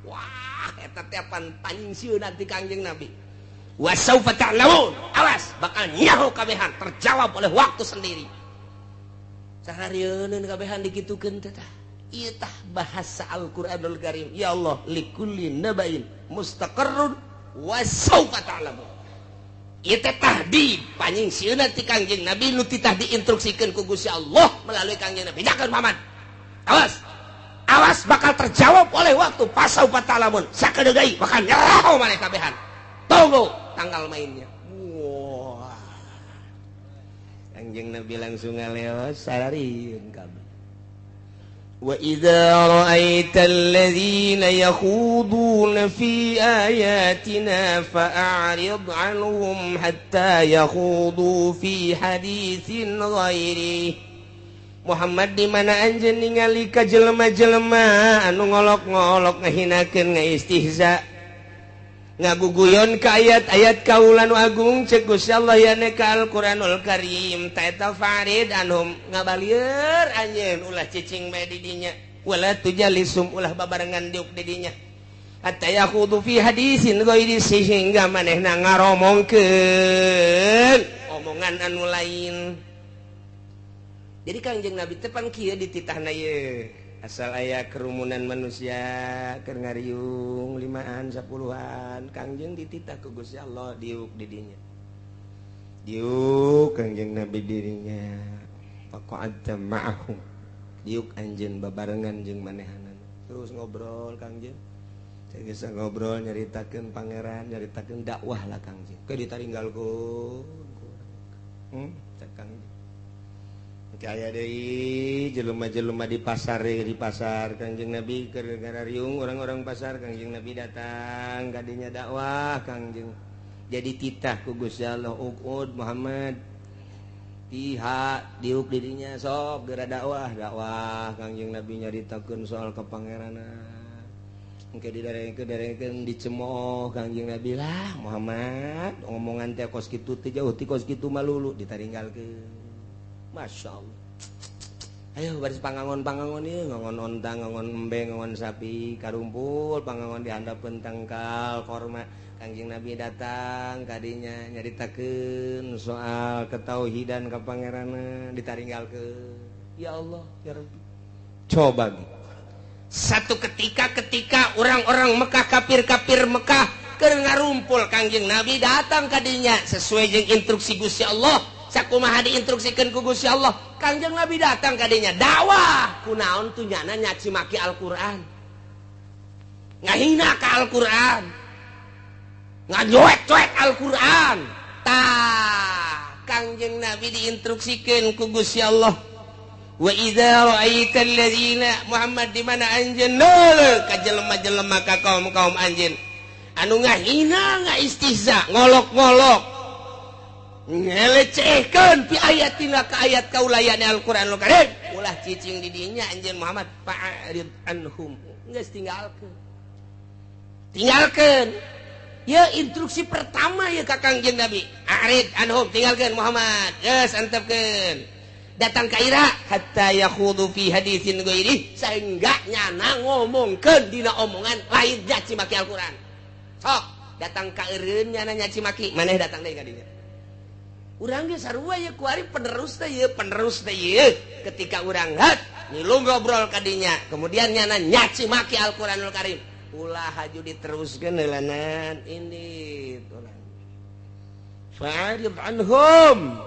Wah, eta teh pan panyingsieu nanti Kangjeng Nabi. Wasaufa ta'lamun, awas bakal nyaho kabehan, terjawab oleh waktu sendiri. Saharieun kabehan dikitukeun teh tah. Ieu tah bahasa Al-Qur'anul Karim. Ya Allah, likulli nabain mustaqarrun wasaufa ta'lamun. Ieu teh tahdid panyingsieu ti Kangjeng Nabi nu titah diinstruksikeun ku Gusti Allah melalui Kangjeng Nabi. Jangan Muhammad. Awas. Awas bakal terjawab oleh waktu. Pasaufa ta'lamun. Sakedegai bakal nyaho maneh kabehan. Tunggu tanggal mainnya. Wah. Kangjeng Nabi langsung ngaleos sararieun kabeh. Wa idza ra'aita alladzina yakhuduna fi ayatina fa'arid 'anhum hatta yakhudu fi haditsin ghairi. Muhammad di mana anjeun ningali ka jelema-jelema anu ngolok-ngolok ngahinakeun ngaistihza ngaguguyon ka ayat-ayat kaula nu agung cek Gusti Allah yane ka Al-Qur'anul Karim ta eta farid anhum ngabalieur anjeun ulah cicing bae di dinya wala tujalisum ulah babarengan diuk di dinya hatta yakhudu fi hadisin ghairi sehingga manehna ngaromongkeun omongan anu lain. Jadi Kangjeng Nabi teh pan kieu dititahna ieu. Asal aya kerumunan manusia keur ngariung 5-an 10-an Kangjeng dititah ku Gusti Allah diuk di dinya. Diuk Kangjeng Nabi dirinya. Faqa'adta ma'ahum. Diuk anjeun babarengan jeung manehanana. Terus ngobrol Kangjeng. Geus ngobrol nyaritakeun pangeran, nyaritakeun dakwah lah Kangjeng. Ke ditaringgalkeun. Cek Kangjeng. Kaya deui jelema-jelema di pasar Kangjeng Nabi keur ngariung orang-orang pasar Kangjeng Nabi datang kadinya dakwah Kangjeng. Jadi titah ku Gusti Allah uqud Muhammad tiha diuk dirinya sok geura dakwah dakwah Kangjeng Nabi nyaritakeun soal kepangeranan. Engke didarengkeun dicemooh Kangjeng Nabi lah Muhammad omongan teh kos kitu teh jauh ti kos kitu malulu ditaringgalkeun. Masya Allah. Ayo baris pangangon-pangangon ieu ngangon onta, ngangon embe, ngangon sapi, karumpul pangangon di handapeun tangkal korma. Kangjeng Nabi datang kadinya nyaritakeun soal ketauhidan ka pangeranna ditaringgalkeun. Ya Allah, ya Rabbi. Coba gitu. Satu ketika ketika orang-orang Mekah, kafir-kafir Mekah keur ngarumpul, Kangjeng Nabi datang kadinya sesuai jeung instruksi Gusti Allah. Sakumaha diinstruksikeun ku Gusti Allah, Kangjeng Nabi datang kadinya dakwah. Kunaon tuh nyana nyaci maki Al-Qur'an, ngahina ka Al-Qur'an, ngajoek-joek Al-Qur'an. Tah, Kangjeng Nabi diinstruksikeun ku Gusti Allah, wa idza ra'aita alladzina Muhammad, di mana anjeun ka jelema-jelema, ka kaum-kaum anjeun anu ngahina, ngaistihza, ngolok-ngolok, ngelecehkeun fi ayatina ka ayat kaulayane Al-Qur'anul Karim, ulah cicing di dinya anjeun Muhammad, fa'rid anhum, geus tinggalkeun, tinggalkeun. Ya, instruksi pertama ya ka Kangjeng Nabi, a'rid anhum, tinggalkeun Muhammad, geus antepkeun. Datang ka ira hatta yakhudu fi haditsin ghairi, sehingga nyana ngomongkeun dina omongan lain nyaci maki Al-Qur'an. Sok datang ka eureun nyana nyaci maki, maneh datang deui ka dinya. Urang ge sarua ye kuari penerus teh ye, penerus teh ye. Ketika urang hat ngilu ngobrol ka dinya, kemudian nyana nyaci maki Al-Qur'anul Karim, ulah haju diteruskeun heulanan, indit urang. Fa'rid anhum.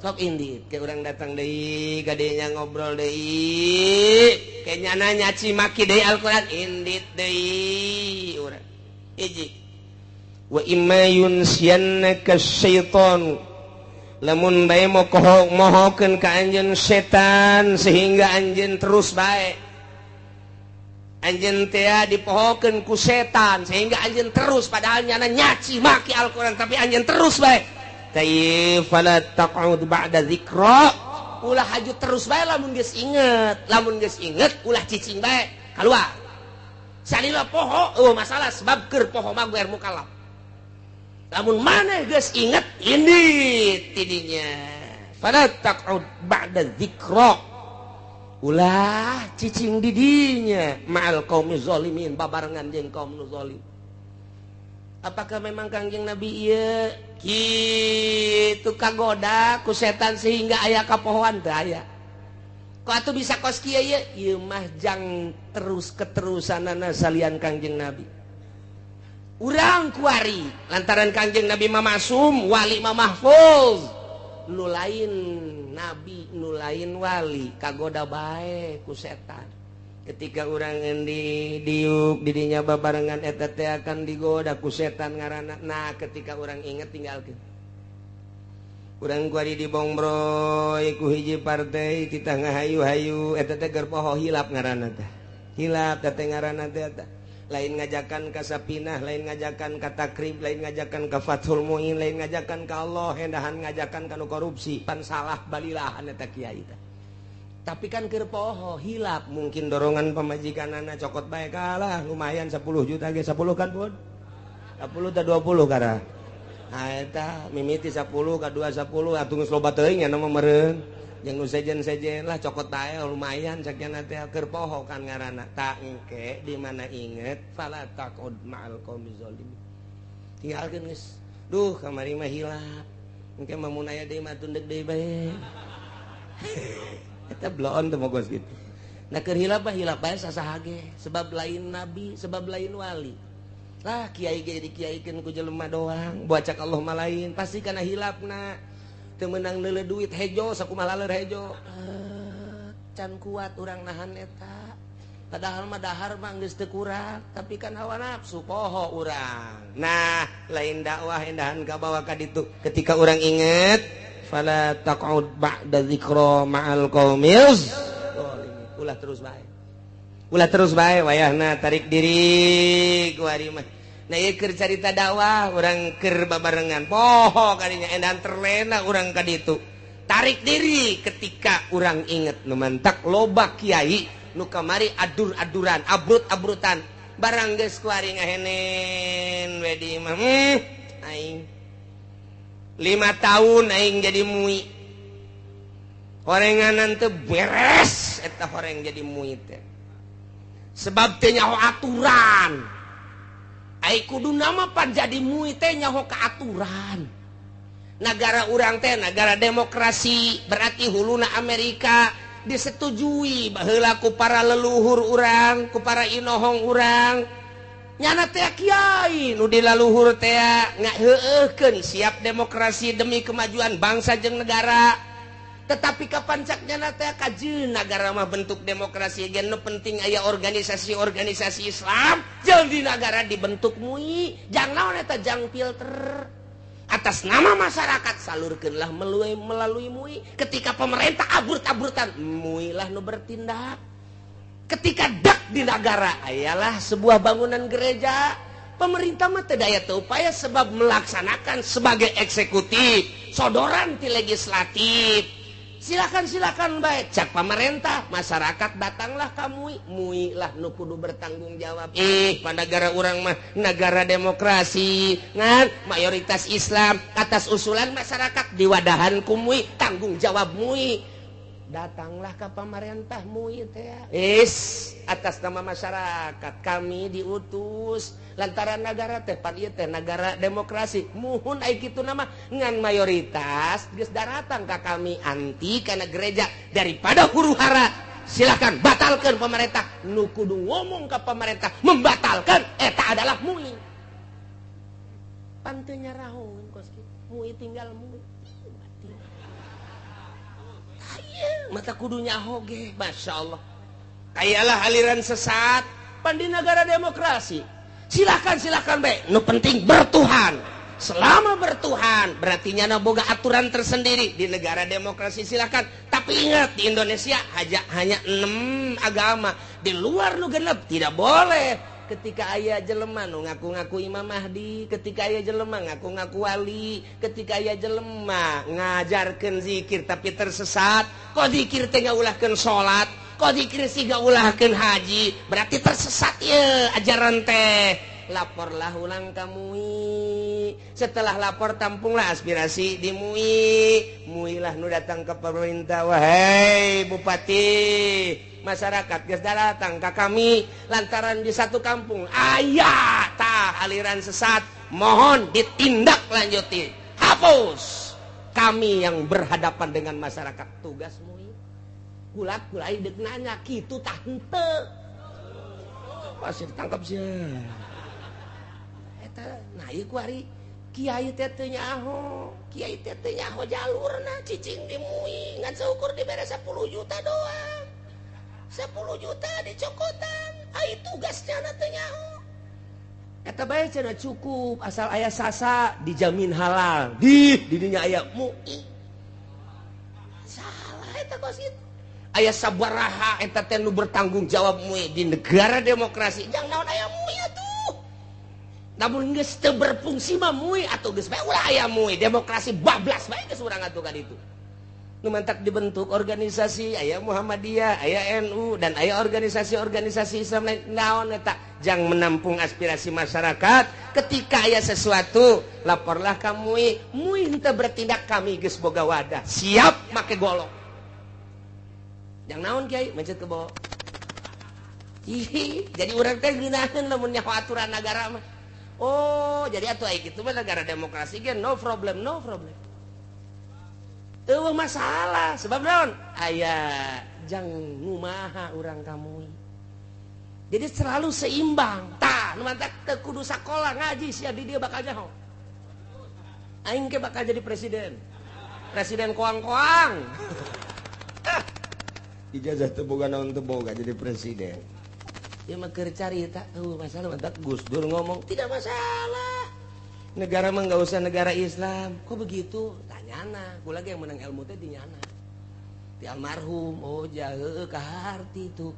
Sok indit ke urang datang deui ka dinya ngobrol deui, ke nyana nyaci maki deui Al-Qur'an, indit deui urang. Hiji. Wa imma yunsiyannaka syaitan, lamun bae mohokeun ka anjeun setan sehingga anjeun terus bae, anjeun teh dipohokeun ku setan sehingga anjeun terus, padahal nyana nyaci maki Al-Qur'an tapi anjeun terus bae. Tayyib fala taq'ud ba'da dzikra, ulah haju terus bae lamun geus inget, lamun geus inget ulah cicing bae kaluar. Salila poho eueuh masalah, sebab keur poho mah geus mukallaf. Lamun maneh geus inget ini tidinya, fala taq'ud ba'da dzikra, ulah cicing didinya ma'al qaumi zalimin, babarengan jeung kaum nu zalim. Apakah memang Kangjeng Nabi ieu kitu kagoda ku setan sehingga aya kapohoan? Teu aya. Kok atuh bisa kos kieu ieu? Ieu mah jang terus keterusanana salian Kangjeng Nabi. Urang kuari lantaran Kangjeng Nabi mah masum, wali mah mahfuz. Nu lain nabi, nu lain wali kagoda bae ku setan. Ketika urang endi diuk didinya babarengan eta teh akan digoda ku setan ngaranna. Nah, ketika urang inget tinggalkeun. Urang kuari dibongbroy ku hiji partai kita ngahayu-hayu eta teh keur poho, hilap ngaranna teh. Hilap teh ngaranna teh eta. Lain ngajakan ka Sapinah, lain ngajakan ka Takrib, lain ngajakan ka Fathul Muin, lain ngajakan ka Allah, hendahan ngajakan ka nu korupsi, pan salah balilahan eta kiai teh. Tapi kan keur poho, hilap, mungkin dorongan pamajikanana cokot bae kalah, lumayan 10 juta ge, 10 kan pun. 10 ta 20 kara. Nah eta mimiti 10 ka 2 10 atuh geus loba teuing nya mah meureun. Jeung nu sejen-sejen lah cokot bae lumayan sakian teh keur poho kan ngaranna. Tak engke di mana inget fala taqud ma'al qaumi zalimin. Tinggalkeun geus. Duh kamari mah hilap. Engke mah mun aya deui mah tundek deui bae. Eta bloon teu mogos gitu. Nah keur hilap mah hilap bae sasaha ge, sebab lain nabi, sebab lain wali. Lah kiai ge dikiaikeun ku jelema doang, buat cak Allah mah lain, pasti kana hilapna. Teu meunang neuleuh duit hejo sakumaha laleur hejo. Can kuat urang nahan eta. Padahal mah dahar mah geus teu kurang, tapi kan hawa nafsu poho urang. Nah, lain dakwah endahan kabawa ka ditu. Ketika urang inget fala taq'ud ba'da dzikra ma'al qaumil zalimin, ulah terus bae. Ulah terus bae wayahna tarik diri ku ari mah. Nah ieu keur carita dakwah urang keur babarengan poho kadinya endahan terlena urang ka ditu. Tarik diri ketika urang inget nu mantak loba kiai nu kamari adur-aduran, abrut-abrutan. Barang geus ku ari ngahenen we di imah. Aing 5 tahun aing jadi mui. Horenganan teu beres eta horeng jadi MUI teh. Sebab teh nyaho aturan. Ai kudu nama pan jadi MUI teh nyaho ka aturan. Negara urang teh negara demokrasi, berarti huluna Amerika disetujui baheula ku para leluhur urang, ku para inohong urang. Nyana teh kiai nu di laluhur teh ngaheueuhkeun siap demokrasi demi kemajuan bangsa jeung negara. Tetapi kapan cak nyana teh kajeun nagara mah bentuk demokrasi ge nu penting aya organisasi-organisasi Islam jeung di nagara dibentuk MUI. Jang naon eta jang filter atas nama masyarakat salurkeunlah melalui MUI. Ketika pemerintah abur-aburtan, MUI lah nu bertindak. Ketika dak di negara ayalah sebuah bangunan gereja, pemerintah mah teu daya teu upaya sebab melaksanakan sebagai eksekutif, sodoran ti legislatif. Silakan baik cak pemerintah, masyarakat datanglah ka MUI, MUI lah nu kudu bertanggung jawab. Pada negara urang mah negara demokrasi, ngan mayoritas Islam atas usulan masyarakat diwadahan ku MUI, tanggung jawab MUI. Datanglah ke pemerintah MUI teh. Is atas nama masyarakat kami diutus lantaran negara teh pan ieu teh negara demokrasi. Muhun ai kitu nama ngan mayoritas geus daratang ka kami anti kana gereja daripada huru hara. Silakan batalkan pemerintah. Nu kudu ngomong ke pemerintah membatalkan eta adalah MUI. Pan teu nyarahoeun kos kitu. MUI tinggal MUI. Mata kudunya hoge, Masya Allah. Kayalah aliran sesat pan di negara demokrasi. Silakan baik. Nu penting bertuhan. Selama bertuhan berarti nyana boga aturan tersendiri di negara demokrasi silakan. Tapi ingat di Indonesia hanya 6 agama. Di luar nu genep tidak boleh. Ketika aya jelema nu ngaku-ngaku Imam Mahdi, ketika aya jelema ngaku-ngaku wali, ketika aya jelema ngajarkeun zikir tapi tersesat, kok zikir teh ngaulahkeun salat, kok zikir sih ngaulahkeun haji, berarti tersesat ye ajaran teh. Laporlah ulang ka MUI. Setelah lapor tampunglah aspirasi di MUI. MUI lah nu datang ke pemerintah, wahai bupati, masyarakat geus datang ka kami lantaran di satu kampung aya tah aliran sesat, mohon ditindak lanjuti, hapus. Kami yang berhadapan dengan masyarakat, tugas MUI. Kulak kulai deuk nanya kitu tah henteu. Pasti ditangkap sia. Eta nah ieu ku ari kiai teh teu nyaho, kiai teh teu nyaho jalurna cicing di MUI ngan saukur dibere 10 juta doang. 10 juta dicokotan, ai tugasnya na teu nyaho. Eta bae cenah cukup asal aya sasa dijamin halal. Di dinya aya MUI. Salah eta kos kitu. Aya sabaraha eta teh nu bertanggung jawab MUI di negara demokrasi. Jang naon aya MUI atuh. Namun geus teu berfungsi mah MUI atuh geus bae ulah aya MUI, demokrasi bablas bae geus urang atuh ka ditu. Nu mantak dibentuk organisasi aya Muhammadiyah, aya NU dan aya organisasi-organisasi Islam lain. Naon eta jang menampung aspirasi masyarakat. Ketika aya sesuatu laporlah ka MUI, MUI henteu bertindak, kami geus boga wadah, siap make golok. Jang naon kiai mencet ke bawah. Ih, jadi urang teh ngeunaheun lamun nyaho aturan nagara mah. Oh, jadi atuh ai kitu mah negara demokrasi ge no problem, no problem. Eueuh masalah sebab naon? Aya jang ngumaha urang ka MUI. Jadi selalu seimbang. Tah, nu mantak teu kudu sakola ngaji sia di dieu bakal nyaho. Aing ge bakal jadi presiden. Presiden koang-koang. Ijazah teu boga naon teu boga jadi presiden. Ieu mah keur carita, eueuh masalah mantak Gus Dur ngomong tidak masalah. Negara mah nggak usah negara Islam. Kok begitu? Tanyana. Gua lagi yang menang ilmu teh di nyana. Di almarhum, oh jahe kaharti itu.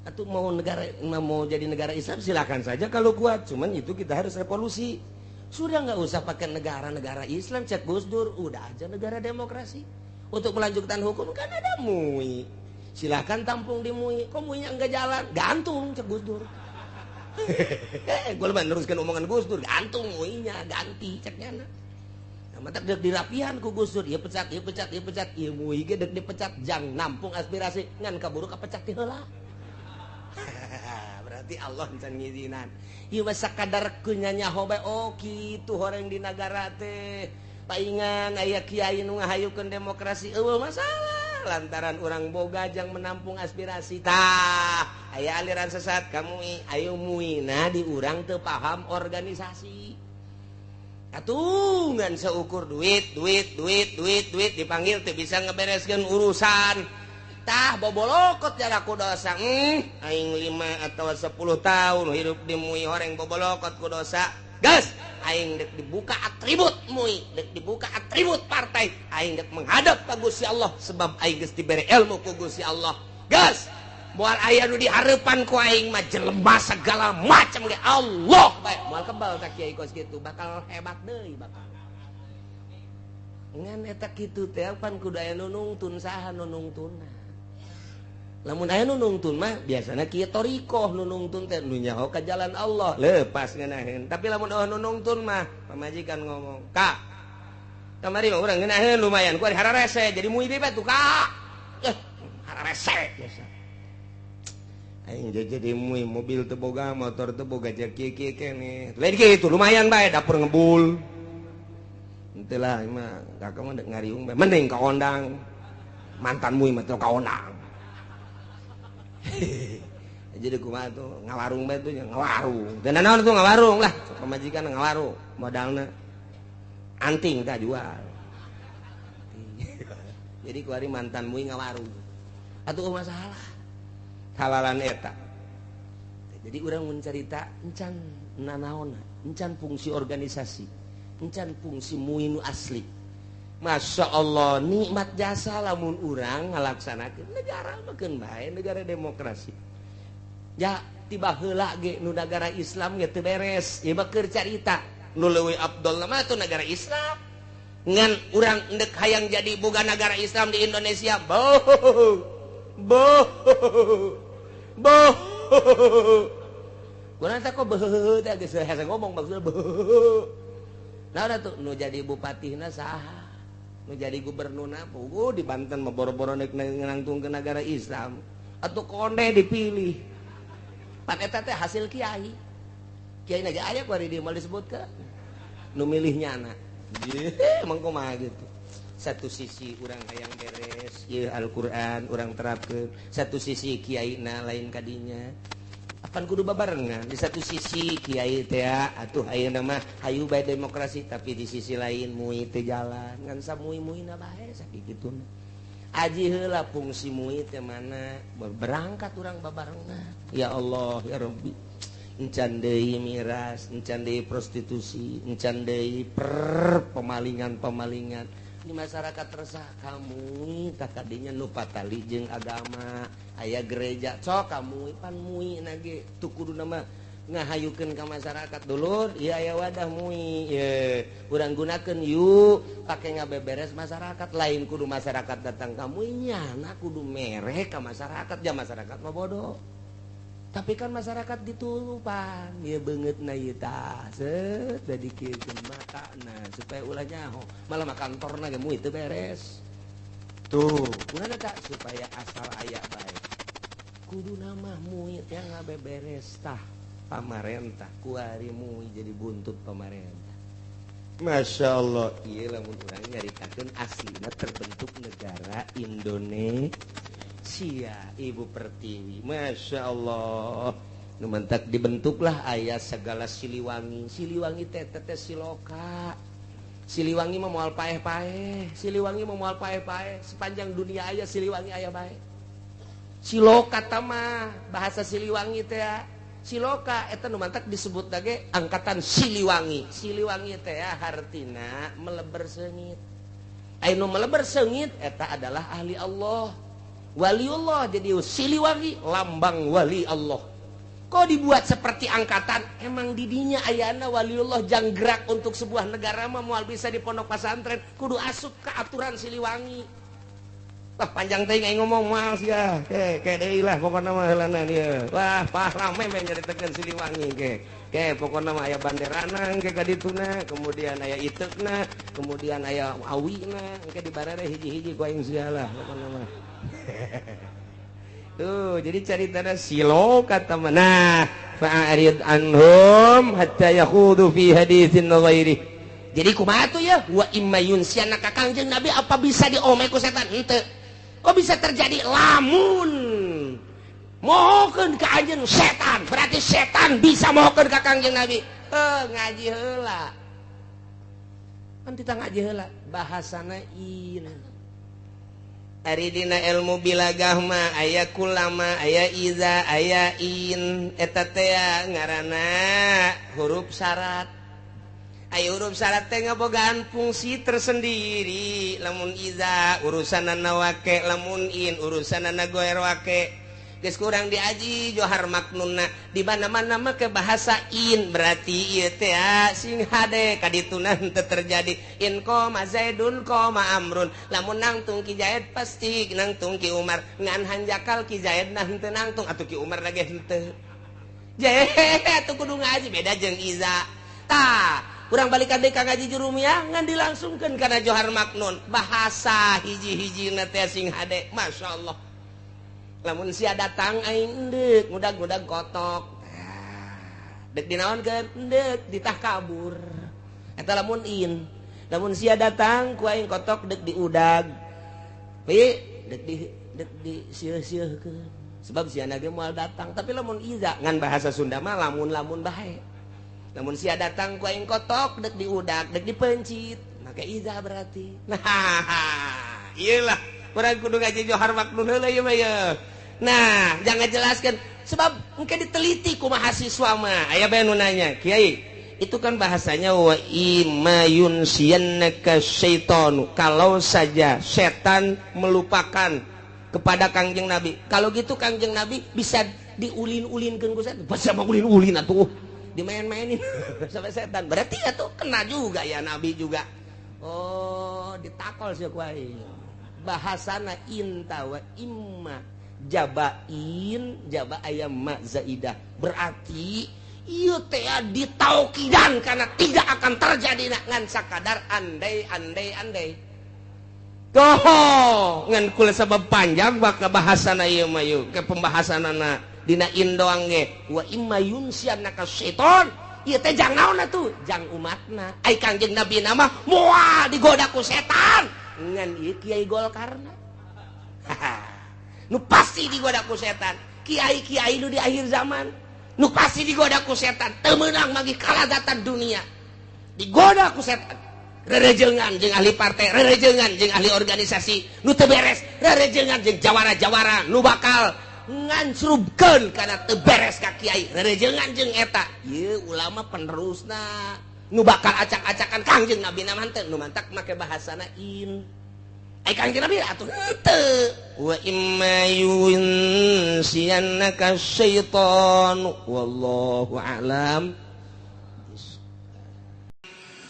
Atau mau negara mau jadi negara Islam silakan saja kalau kuat. Cuman itu kita harus revolusi. Sudah nggak usah pakai negara-negara Islam, cek Gus Dur, udah aja negara demokrasi. Untuk melanjutkan hukum kan ada MUI. Silakan tampung di MUI. Kok MUI-nya nggak jalan? Gantung cek Gus Dur. Gue lebih meneruskan omongan Gus Dur, gantung MUI-nya, ganti ceknya. Mata dek dirapihan ku Gus Dur, ieu pecat, ieu pecat, ieu pecat, ieu MUI ge dek dipecat jang nampung aspirasi ngan kaburu kapecat ti heula. Berarti Allah can ngizinan. Ieu mah sakadar nyaho bae, oh kitu horeng di nagara teh. Paingan aya kiai nu ngahayukeun demokrasi eueuh masalah lantaran urang boga jang menampung aspirasi. Tah, aya aliran sesat ka MUI, ayo MUI na di urang teu paham organisasi. Atuh ngan seukur duit, duit, duit, duit, duit dipanggil teu bisa ngebereskeun urusan. Tah bobolokot jarak ku dosa. Aing 5 atau 10 tahun hidup di MUI horeng bobolokot ku dosa. Gas, aing dek dibuka atribut MUI, dek dibuka atribut partai, aing dek menghadap ka Gusti Allah sebab aing geus dibere ilmu ku Gusti Allah. Gas, moal aya nu dihareupan ku aing mah jelema segala macam ge Allah bae. Moal kebal ka kiai kos kitu, bakal hebat deui bakal. Ngan eta kitu teh pan kudu aya nu nungtun, saha nu nungtunna. Lamun aya nu nungtun mah biasana kieu thoriqoh nu nungtun teh nu nyaho ka jalan Allah lepas ngeunaheun. Tapi lamun eueuh nu nungtun mah pamajikan ngomong, "Kak, kamari mah urang ngeunaheun lumayan ku ari hararese jadi MUI bae tuh, Kak." Hararese biasa. Aing jadi MUI mobil teu boga, motor teu boga jeung kieu-kieu keneh. Lain kitu lumayan bae dapur ngebul. Henteu lah mah kakak mah dek ngariung bae mending ka ondang. Mantan MUI mah teu ka ondang. Jadi kumaha tuh ngawarung bae tuh ngawarung. Teu naon tuh ngawarung lah, pamajikan ngawarung modalna anting tah jual. Jadi kuari mantan MUI ngawarung. Atuh masalah. Halalan eta. Jadi urang mun carita encan nanaonna, encan fungsi organisasi, encan fungsi MUI nu asli. Masya Allah nikmat jasa lamun urang ngalaksanakeun negara mah keun bae negara demokrasi. Ya tiba heula ge nu negara Islam ge teu beres. Ieu mah keur carita nu leuwih afdol mah tuh negara Islam. Ngan urang endek hayang jadi boga negara Islam di Indonesia. Boh. Boh. Boh. Kurang teh kok beuh teh geus hese ngomong maksudna beuh. Nah tuh nu jadi bupatihna saha? Nu jadi gubernurna puguh di Banten mah boro-boro nek nangtung ke negara Islam. Atuh konde dipilih. Pan eta teh hasil kiai. Kiai na ge aya ku ari dieu moal disebutkeun. Nu milih nyana. Emang kumaha gitu. Satu sisi urang hayang beres ieu Al-Qur'an urang terapkeun, satu sisi kiaina lain kadinya. Apan kudu babarengan. Di satu sisi kiai teh atuh ayeuna mah hayu bae demokrasi, tapi di sisi lain MUI teh jalan ngan samui-muina bae sakituna. Aji heula fungsi MUI teh mana berangkat urang babarengan. Ya Allah ya Rabbi. Encan deui miras, encan deui prostitusi, encan deui pemalingan-pemalingan. Di masyarakat resah kamu tak kadinya nu patali jeung agama aya gereja sok kamu pan MUI nage tuh kudu nama ngahayukeun ka masyarakat dulur ieu aya wadah MUI ye urang gunakeun yuk pake ngabeberes masyarakat lain kudu masyarakat datang ka MUI nyana kudu mere ka masyarakat ja masyarakat mah bodoh. Tapi kan masyarakat ditulupan ieu beungeutna ieu tah set da dikieun matana supaya ulah nyaho malah mah kantorna ge MUI teu beres. Tuh, kunaon eta supaya asal aya bae. Kuduna mah MUI teh ngabeberes tah pamarentah kuari MUI jadi buntut pamarentah. Masya Allah, ieu lamun urang nyaritakeun aslina terbentuk negara Indonesia Ibu Pertiwi. Masya Allah, nu mentak dibentuklah aya segala Siliwangi. Siliwangi teh teh siloka. Siliwangi mah moal paeh-paeh, Siliwangi mah moal paeh-paeh, sepanjang dunia aya Siliwangi aya bae. Siloka tah bahasa Siliwangi teh siloka eta nu mantak disebut lagi angkatan Siliwangi. Siliwangi teh hartina meleber seungit. Aya nu meleber seungit eta adalah ahli Allah. Waliullah, jadi Siliwangi lambang wali Allah. Kok dibuat seperti angkatan? Emang didinya ayana waliullah janggerak untuk sebuah negara mah moal bisa di pondok pesantren, kudu asup ke aturan Siliwangi. Wah panjang teh aing ngomong moal sia. Ke deui lah pokona mah heulana ieu. Wah pah rame meh nyaritakeun Siliwangi ke. Oke, pokoknya mah aya banderana engke ka dituna, kemudian aya iteukna, kemudian aya awina, engke dibarere hiji-hiji ku aing segala pokokna mah. Tuh, jadi caritana silo kata mana fa'arid anhum hatta yakhudu fi haditsin ghairi. Jadi kumaha tuh ya? Wa imma yunsiana ka Kangjeng Nabi apa bisa diome ku setan? Henteu. Kok bisa terjadi lamun mohokeun ka anjeun setan, berarti setan bisa mohokeun ka Kangjeng Nabi. Ngaji heula. Kan kita ngaji heula, bahasana in. Ari dina ilmu bilagah mah aya kulama, aya iza, aya in, eta teh ngaranna huruf syarat. Aya huruf syarat teh ngabogaan fungsi tersendiri. Lamun iza urusanana wake, lamun in urusanana goer wake. Geus kurang diaji johar maknunna di mana-mana mah ke bahasa in berarti ieu teh sing hade kadituna henteu terjadi in qoma zaidun qoma amrun lamun nangtung ki Zaid pasti nangtung ki Umar ngan hanjakal ki Zaid nah henteu nangtung atuh ki Umar lagi henteu jehe atuh kudu ngaji beda jeung iza tah kurang balikan deui ka ngaji jurumiyah ngan dilangsungkeun kana johar maknun bahasa hiji-hijina teh sing hade masyaallah. Lamun sia datang aing endek ngudag-ngudag kotok dek dinaonkeun endek ditah kabur eta lamun in lamun sia datang ku aing kotok dek diudag pi dek di sieuh-sieuhkeun sebab sia ge moal datang tapi lamun iza ngan bahasa Sunda mah lamun-lamun bae lamun sia datang ku aing kotok dek diudag dek dipencit maka iza berarti nah iyalah urang kudu ngaji johar maknun heula ieu mah ye. Nah, jangan jelaskan sebab engke diteliti ku mahasiswa mah. Aya bae nu nanya, "Kiai, itu kan bahasanya wa imma yunsiyannaka syaitanu." Kalau saja setan melupakan kepada Kangjeng Nabi. Kalau gitu Kangjeng Nabi bisa diulin-ulinkeun ku setan. Bahasa mah ulin-ulin atuh. Dimain-mainin sampai setan. Berarti atuh kena juga ya Nabi juga. Oh, ditakol sih ku aing. Bahasana inta wa imma jabain jaba ayam ma zaidah berarti ieu teh ditaukidan karena tidak akan terjadi ngan sakadar andai andai andai toho ngan kula sabab panjang bakal bahasana ieu mah ieu ke pembahasanana dina in doang ge wa imma yunsiannaka syaiton ieu teh jang naon atuh jang umatna ai Kangjeng Nabi na mah moal digoda ku setan ngan ieu kiai Golkarna nu pasti digoda ku setan kiai-kiai nu di akhir zaman nu pasti digoda ku setan teu meunang magi kalazatan dunia digoda ku setan rerejengan jeung ahli partai rerejengan jeung ahli organisasi nu teu beres rerejengan jeung jawara-jawara nu bakal ngancrubkeun kana teu beres ka kiai rerejengan jeung eta ieu ulama penerusna nu bakal acak-acakan Kangjeng Nabi na mah henteu nu mantak make bahasana in ai Kangjeng Nabi atuh henteu wa imma yunsiyannaka syaitanu wallahu a'lam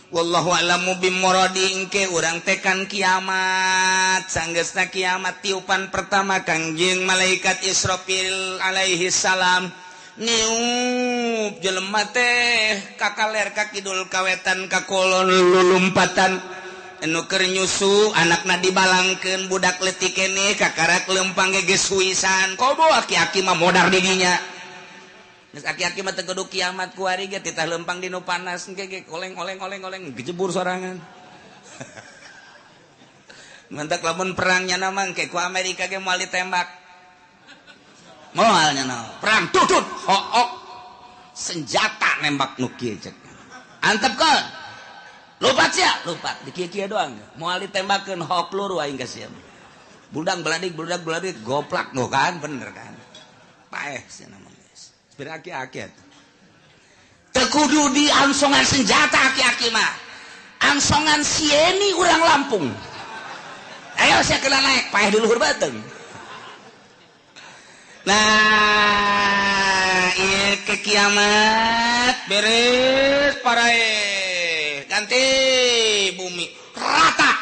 wallahu a'lamu bimuradi engke urang tekan kiamat sanggeusna kiamat tiupan pertama Kangjeng malaikat Israfil alaihi salam niup jelema teh kakaler ka kidul kawetan ka kolon lulumpatan anu keur nyusu anakna dibalangkeun budak leutik keneh kakarak lempang ge geus huisan komo aki-aki mah modar di dinya geus aki-aki mah teu kudu kiamat kuari ge titah lempang di nu panas engke ge oleng-oleng oleng-oleng gejebur sorangan mantak lamun perangnya na mah engke ku Amerika ge moal ditembak moalnya na perang tutut hook senjata nembak nu kieu cek antepkeun lupat sia lupat di kieu-kieu doang moal ditembakeun hook peluru aing ka sia budang beladik beladik beladik goplak nu kan bener kan paeh sia mah geus aki-aki atuh teu kudu diangsongan senjata aki-aki mah angsongan sieni urang Lampung ayo sia kena naik paeh di luhur beuteung. Nah, ieu ke kiamat beres parae ganti bumi rata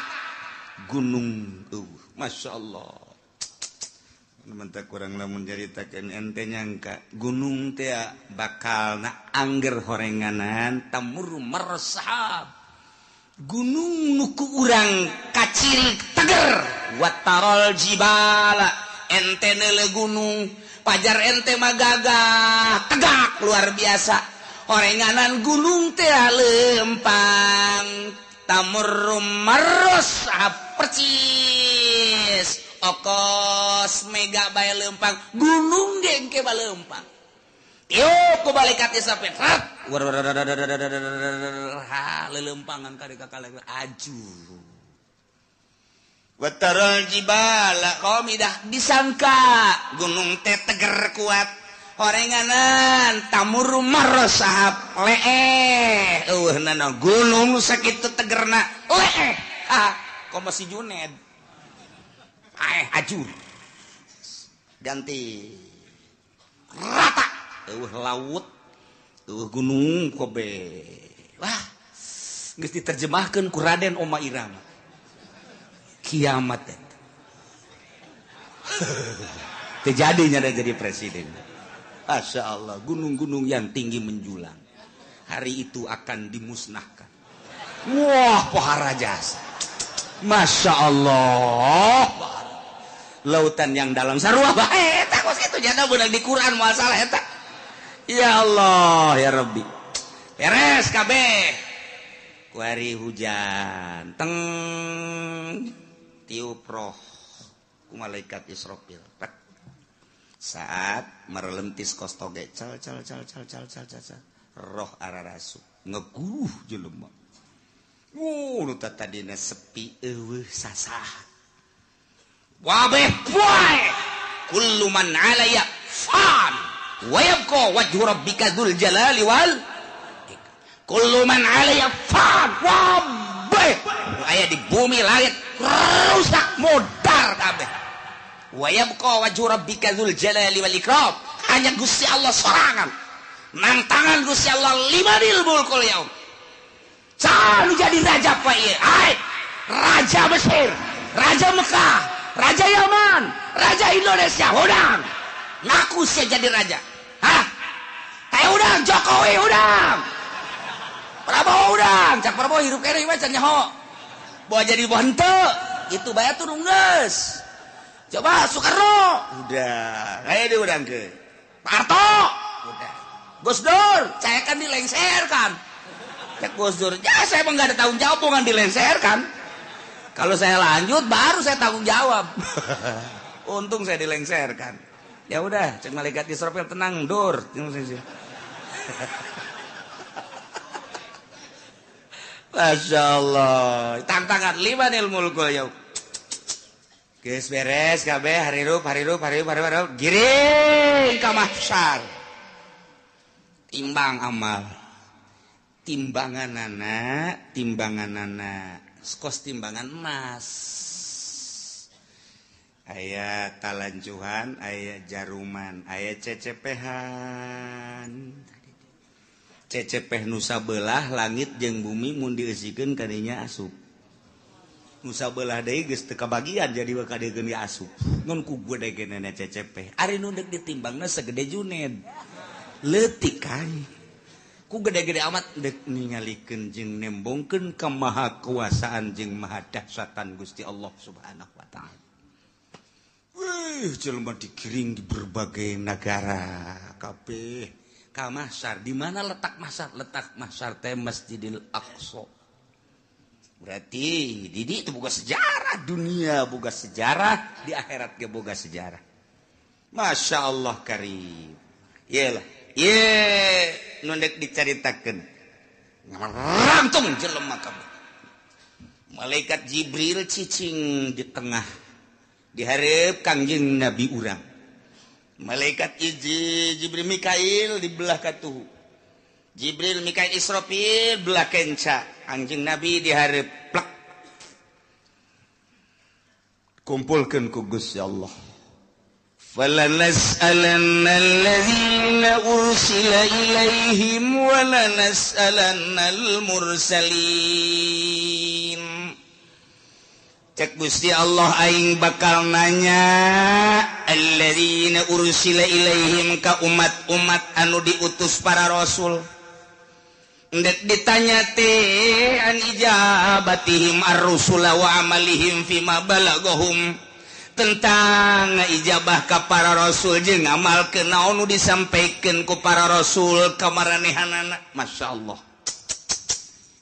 gunung Masya Allah. Mentak kurang lamun caritakeun ente nyangka gunung teh bakal na angger horenganan tamur mersahab. Gunung nu ku urang kacirik teger watarol jibala ente neule gunung pajar ente mah gagah tegak luar biasa horenganan gunung teh lempang tamur mersahab percis okos mega bae lempang gunung ge engke balempang tiup ku malaikat Israfil rat ha lelempangan ka kakala aju wataral jibala qamidah disangka gunung teh teger kuat horenganan tamur marosahab leeh eueuhna gunung sakitu tegerna leeh ah komo si Juned ajur ganti rata eueuh laut eueuh gunung kobe wah geus diterjemahkeun ku Raden Oma Irama kiamat eta teu jadinya da jadi presiden. Masya Allah, gunung-gunung yang tinggi menjulang hari itu akan dimusnahkan. Wah pohara jasa, Masya Allah, lautan yang dalam sarua bae eta kos kitu jana beunang di Quran masalah eta. Ya Allah ya Rabbi. Beres kabeh. Kuari hujan teng tiup roh ku malaikat Israfil. Saat merelentis kos toge cal cal cal cal cal cal cal roh ararasu ngeguruh jelema. Nu tadina sepi eueuh sasah. Wabeh poe kullu man 'alaya fan wa yabqa wajhu rabbika dzul jalali wal kullu man 'alaya fan. Wabeh aya di bumi langit rusak modar kabeh. Wa yabqa wajhu rabbika dzul jalali wal ikram. Hanya Gusti Allah sorangan nang tangan Gusti Allah limanil mulkul yaum. Selalu jadi raja pak ieu. Hai, raja Mesir, raja Mekah, raja Yaman, raja Indonesia, udang. Ngaku saya jadi raja. Hah? Kayak udang, Jokowi udang. Prabowo udang, cak Prabowo hirup kene mah can nyaho. Bawa jadi henteu, itu bae turun geus. Coba Soekarno, udah. Kayak di udang ke. Pak Harto, udah. Gus Dur, saya kan dilengserkan. Cak Gus Dur, ya saya emang nggak ada tanggung jawab, bukan dilengserkan. Kalau saya lanjut baru saya tanggung jawab. Untung saya dilengserkan. Ya udah, cek malaikat Israfil tenang, Dur. Masya Allah. Tantangan limanil mulkul yaum. Geus beres kabeh harirup harirup harirup harirup giring ka mahsyar. Timbang amal. Timbanganana, timbanganana. Kos timbangan emas. Aya talanjuhan, aya jaruman, aya cecepehan. Cecepeh nusa belah langit jeung bumi mun dieusikeun kadinya asup. Nusa belah deui geus teu kabagian jadi we kadiekeun ge asup. Ngan ku gede-gedena cecepeh. Ari nu deuk ditimbangna segede Juned. Leutik kan. Ku gede-gede amat dek ningalikeun jeung nembongkeun kemahakuasaan jeung mahadahsyatan Gusti Allah Subhanahu wa taala. Wih, jelema digiring di berbagai negara kabeh ka mahsyar. Di mana letak mahsyar? Letak mahsyar teh Masjidil Aqsa. Berarti di itu boga sejarah dunia, boga sejarah di akhirat ge boga sejarah. Masya Allah karim. Iyalah. Ye, nu dek dicaritakeun. Ngarangtung jelema kabeh. Malaikat Jibril cicing di tengah di hareup Kangjeng Nabi urang. Malaikat Jibril Mikail di belah katuhu. Jibril Mikail Israfil belah kenca. Kangjeng Nabi di hareup plek. Kumpulkeun ku Gusti Allah. فَلَنَسْأَلَنَّ الَّذِينَ أُرْسِلَ إِلَيْهِمْ وَلَنَسْأَلَنَّ الْمُرْسَلِينَ. Cek Gusti Allah aing bakal nanya alladzina ursila ilaihim ka umat-umat anu diutus para rasul. Ndek ditanya teh an ijabatihim ar-rusula wa amalihim fima balagahum, tentang ijabah ka para rasul jeung ngamalkeun naon nu disampaikeun ku para rasul ka maranehanana. Masyaallah.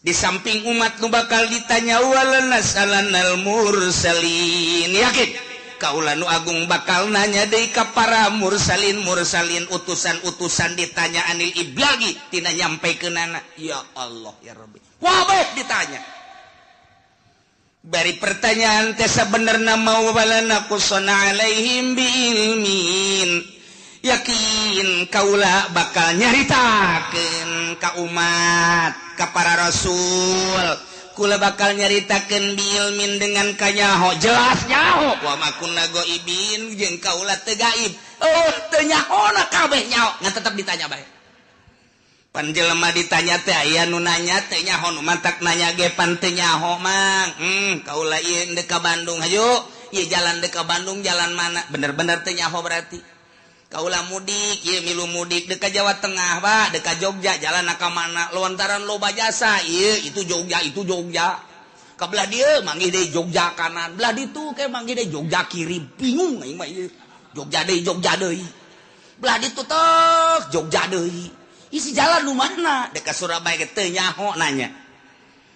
Di samping umat nu bakal ditanya wala nasalanal mursalin, yakin kaula nu agung bakal nanya deui ka para mursalin mursalin utusan-utusan ditanya anil iblagi tina nyampaikeunana. Ya Allah ya Rabbi, wabeh ditanya bari pertanyaan teh sabenerna mau wala naqusana alaihim biilmin, yakin kaula bakal nyaritakeun ka umat ka para rasul, kula bakal nyaritakeun biilmin dengan kanyaho jelas nyaho wa ma kunna ghaibin jeung kaula teu gaib, oh teu nyahona kabeh nyaho ngan tetep ditanya bae. Pan jelema ditanya teh aya nu nanya teh nyaho nu mantak nanya ge pan teu nyaho mang. Kaula ieu deuk ka Bandung hayu, ieu jalan deuk ka Bandung jalan mana, bener-bener teu nyaho berarti. Kaula mudik, ieu milu mudik deuk ka Jawa Tengah Pak, deuk ka Jogja jalan ka mana, lontaran loba jasa, ieu itu Jogja, itu Jogja. Ka belah dieu manggih deui Jogja kanan, belah ditu ke manggih deui Jogja kiri, bingung aing mah ieu. Jogja deui, Jogja deui. Belah ditu tek Jogja deui. Isi jalan nu mana? Deuk ka Surabaya ge teu nyaho nanya.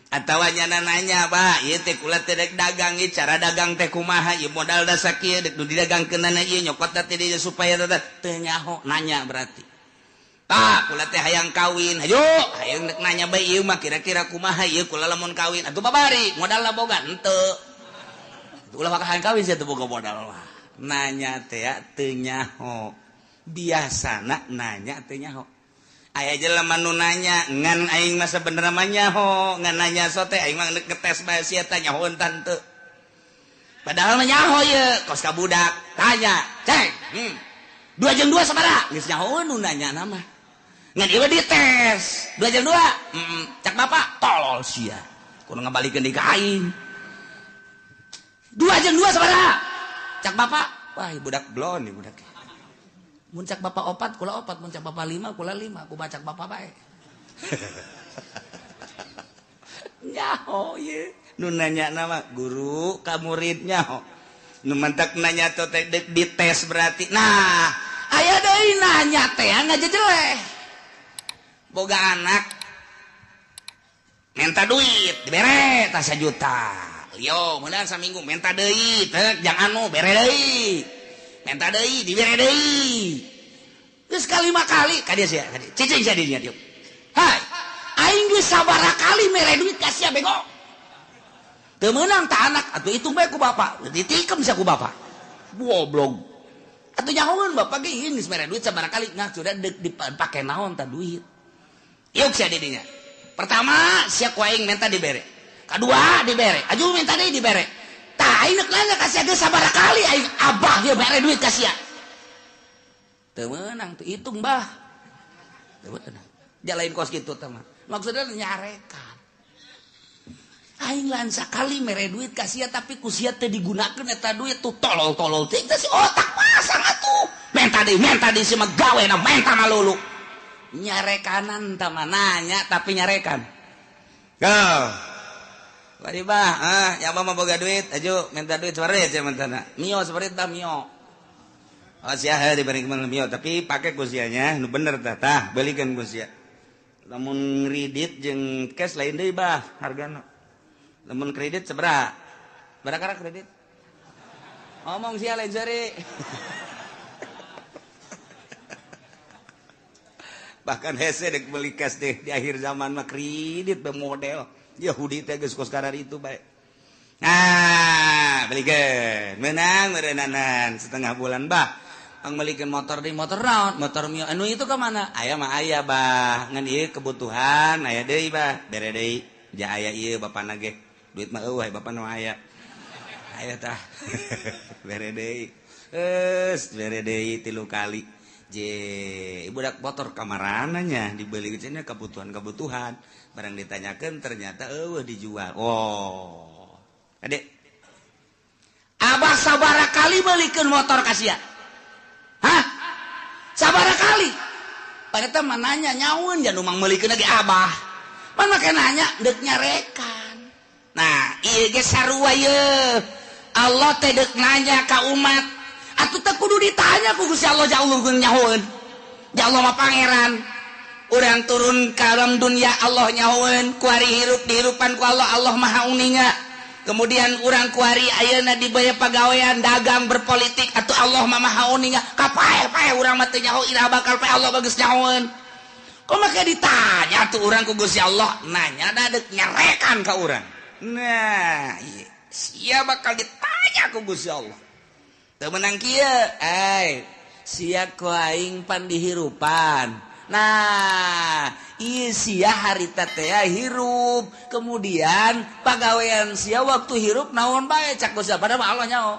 Atawa nyana nanya, Pak, ieu teh kula teh rek dagang, ieu cara dagang teh kumaha, ieu modal da sakieu dek nu didagangkeunana ieu nyokot teh dieu supaya teu nyaho nanya berarti. Pak, kula teh hayang kawin, hayu, hayang dek nanya bae ieu mah kira-kira kumaha ieu kula lamun kawin. Atuh babari, modalna boga henteu. Ulah bakal hayang kawin sia teu boga modal mah. Nanya teh teu nyaho. Biasana nanya teu nyaho. Aya jelema nu nanya ngan aing mah sabenerna mah nyaho, ngan nanya sote aing mah ngetes bae sia teh nyaho tante. Padahal mah nyaho ieu, kos ka budak tanya, "Ceng, 2 jeung 2 sabaraha?" Geus nyaho nu nanya mah. Ngan ieu dites, 2 jeung 2. Cak bapak tolol sia. Kudu ngabalikeun deui ka aing. 2 jeung 2 sabaraha? Cak bapak, wah budak blon ieu budak. Mun cak bapak opat, kula opat, mun cak bapak lima, kula lima, ku bacak bapak bae. Nyaho ye, nu nanya nama guru ka murid nyaho. Nu mantak nanya teh dek dites berarti. Nah, aya deui nanya teh ngajejeleh. Boga anak minta duit, dibere tah 1 juta. Lio, meunang saminggu minta deui, teh jang anu bere deui. Minta deui, dibere deui. Geus kalima kali ka dia sia, ka dia. Cicing sia dinya dieu. Hai, aing geus sabaraha kali mere duit ka sia bego. Teu meunang ta anak, atuh hitung bae ku bapak. Ditikem sia ku bapak. Goblok. Atuh nyahoeun bapak ge ieu geus mere duit sabaraha kali, nah sudah deuk dipake naon ta duit. Iuk sia di dinya. Pertama sia ku aing minta dibere. Kadua dibere, aju minta deui dibere. Tah aing nanya ka sia geus sabaraha kali aing abah dia bere duit ka sia. Teu meunang teu hitung bah. Teu meunang. Jalain kos kitu teh mah. Maksudna nyarekan. Aing lain sakali mere duit ka sia tapi ku sia teu digunakeun eta duit tuh tolol-tolol teh si otak pasang atuh. Menta deui si mah gawena menta malulu. Nyarekanan tah mah nanya tapi nyarekan. Go. Wadi bah, ya mah boga duit, aju minta duit separit sia mentana. Mio separit tah mio. Oh sia heuh diberi mio, tapi pake ku sia nya nu bener tah, tah belikeun ku sia. Lamun kredit jeung cash lain deui bah hargana. Lamun kredit sabaraha? Berapa kredit? Ngomong sia lain seri. Bahkan hese dek beli cash deh di akhir zaman mah kredit be model. Yahudi teh geus kos karar itu bae. Nah, belikeun. Menang meureunanan setengah bulan bah. Ang melikeun motor deui motor naon? Motor Mio. Anu itu ka mana? Aya mah aya bah. Ngan ieu kebutuhan aya deui bah. Bere deui. Ja aya ieu bapana ge. Duit mah eueuh bapana mah aya. Aya tah. Bere deui. Geus bere deui 3 kali. Je, budak motor kamarananya dibeli cenah kebutuhan-kebutuhan. Barang ditanyakan ternyata eueuh dijual. Oh. Adek. Abah sabara kali belikeun motor ka sia? Hah? Sabara kali? Pada mah nanya nyaun jangan mang meulikeun lagi abah. Pan make nanya deuk nyarekan. Nah, ieu ge sarua ye. Allah teh deuk nanya ka umat. Atuh teh kudu ditanya ku Gusti Allah ja Allah nyahoeun. Ja Allah mah pangeran. Urang turun ka alam dunia Allah nyahoeun, kuari hirup dihirupan ku Allah, Allah maha uninga. Kemudian urang kuari ayeuna dibaya pagawean dagang berpolitik atuh Allah mah maha uninga. Kapae-pae urang mah teu nyaho iraha bakal pae Allah bagus nyahoeun. Kok make ditanya tuh urang ku Gusti Allah, nanya da deuk nyarekan ka urang. Nah, ieu sia bakal ditanya ku Gusti Allah. Teu meunang kieu, ai sia ku aing pan dihirupan. Nah, ieu sia harita teh hirup, kemudian pagawean sia waktu hirup naon bae cak Gusti padahal mah Allah nyaho.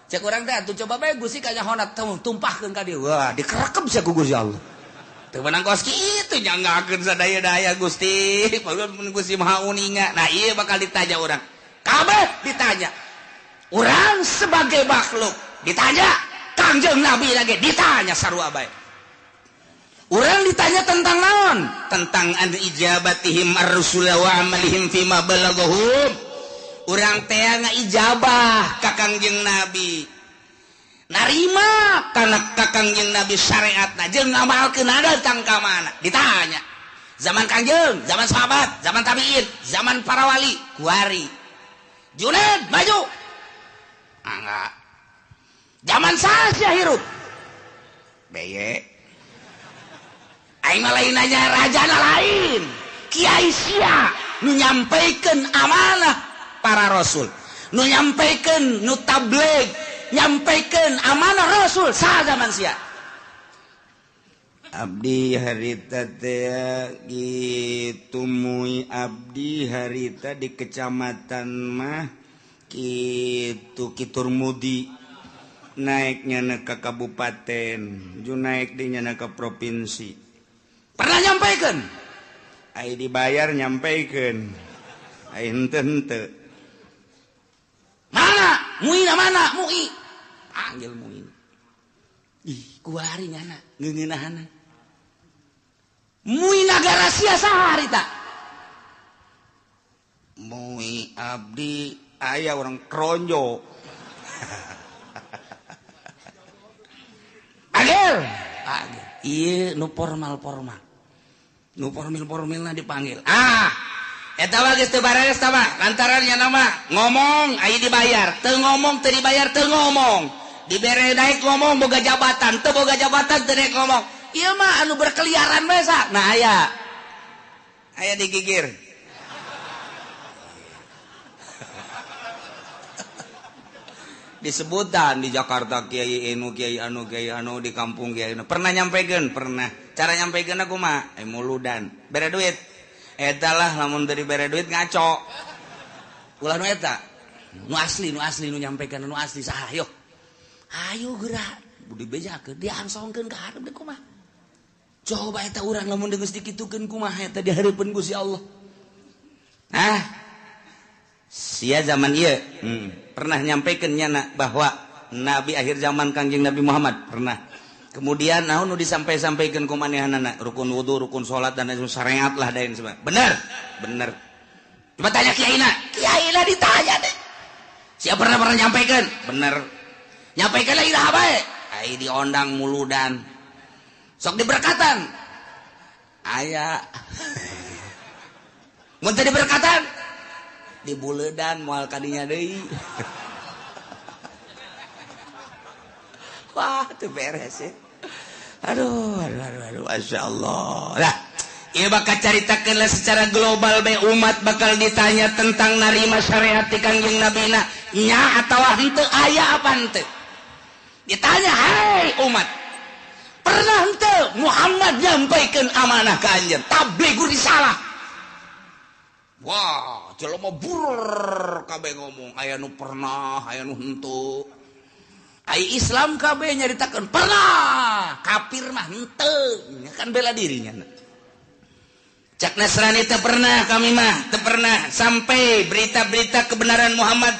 Cek urang teh atuh coba bae Gusti kanyahona tumpahkeun ka dieu. Wah, dikerekep sia ku Gusti Allah. Teu meunang kos kitu nyanggakeun sadaya-daya Gusti, padahal mun Gusti Maha Uninga. Nah, ieu bakal ditanya urang. Kabeh ditanya. Urang sebagai makhluk ditanya, Kangjeng Nabi lagi ditanya sarua bae. Urang ditanya tentang naon? Tentang an ijabatihim ar-rusul wa amalihim fima balaghahum. Urang teh ngaijabah ka Kangjeng Nabi. Narima kana ka Kangjeng Nabi syariatna jeung ngamalkeun datang ka mana? Ditanya. Zaman Kangjeng, zaman sahabat, zaman tabiin, zaman para wali, kuari. Junaid maju. Angga. Zaman saha hirup? Beye. Aing mah lain nanya rajana lain, kiai sia nu nyampaikan amanah para rasul, nu nyampaikan nu tabligh, nyampaikan amanah rasul saha zaman sia. Abdi harita teh kitu mui abdi harita di kecamatan mah kitu Kiturmudi naiknya ke kabupaten, ju naik di nyana ke provinsi. Pernah nyampaikan? Ai dibayar nyampaikan. Ai henteu henteu. Mana? Muina mana? Mui. Panggil Muin. Ih, kuari nyana ngeungeunahana. Mui nagara sia saha harita? Mui abdi aya orang kronjo. Panggil. Panggil. Ieu nu formal-formal. Nu formil-formilna dipanggil. Ah, eta mah geus teu bareres tah mah. Lantaran nya nama ngomong aya dibayar, teu ngomong teu dibayar teu ngomong. Dibere naik ngomong boga jabatan, teu boga jabatan teu naik ngomong. Ieu mah anu berkeliaran bae sa. Nah aya. Aya digigir. Disebutan di Jakarta kiai anu kiai anu kiai anu di kampung kiai anu. Pernah nyampaikan? Pernah. Cara nyampaikan aku mah muludan. Bere duit. Eta lah lamun dari bere duit ngaco. Ulah nu eta. Nu asli nu nyampaikan nu asli saha yo. Ayo geura dibejakeun diangsongkeun ka hareup deui kumaha. Coba eta urang lamun geus dikitukeun kumaha eta di hareupeun Gusti Allah. Nah, sia zaman ieu pernah nyampaikan nyana bahwa nabi akhir zaman Kangjeng Nabi Muhammad pernah. Kemudian naon nu disampai-sampaikeun ku manehanana rukun wudu, rukun salat dan lain syariat lah dan sebagainya. Bener? Bener. Coba tanya kiaina. Kiaina ditanya deh. Sia pernah nyampaikan? Bener. Nyampaikan lagi dah bae. Ai diondang muludan. Sok diberkatan. Aya. Mun teu diberkatan di buledan moal kadinya deui. Wah, teu beres ya. Aduh, aduh, aduh, aduh, Masya Allah. Lah, ieu bakal caritakeun lah secara global bae umat bakal ditanya tentang narima syariat ti Kangjeng Nabina nya atawa henteu aya apa henteu. Ditanya, "Hai umat, pernah henteu Muhammad nyampaikeun amanah ka anjeun? Tabligh risalah." Wah, jelema burur kabeh ngomong aya nu pernah, aya nu henteu. Ai Islam kabeh nyaritakeun pernah, kafir mah henteu, kan bela dirinya. Cak Nasrani teu pernah kami mah, teu pernah sampai berita-berita kebenaran Muhammad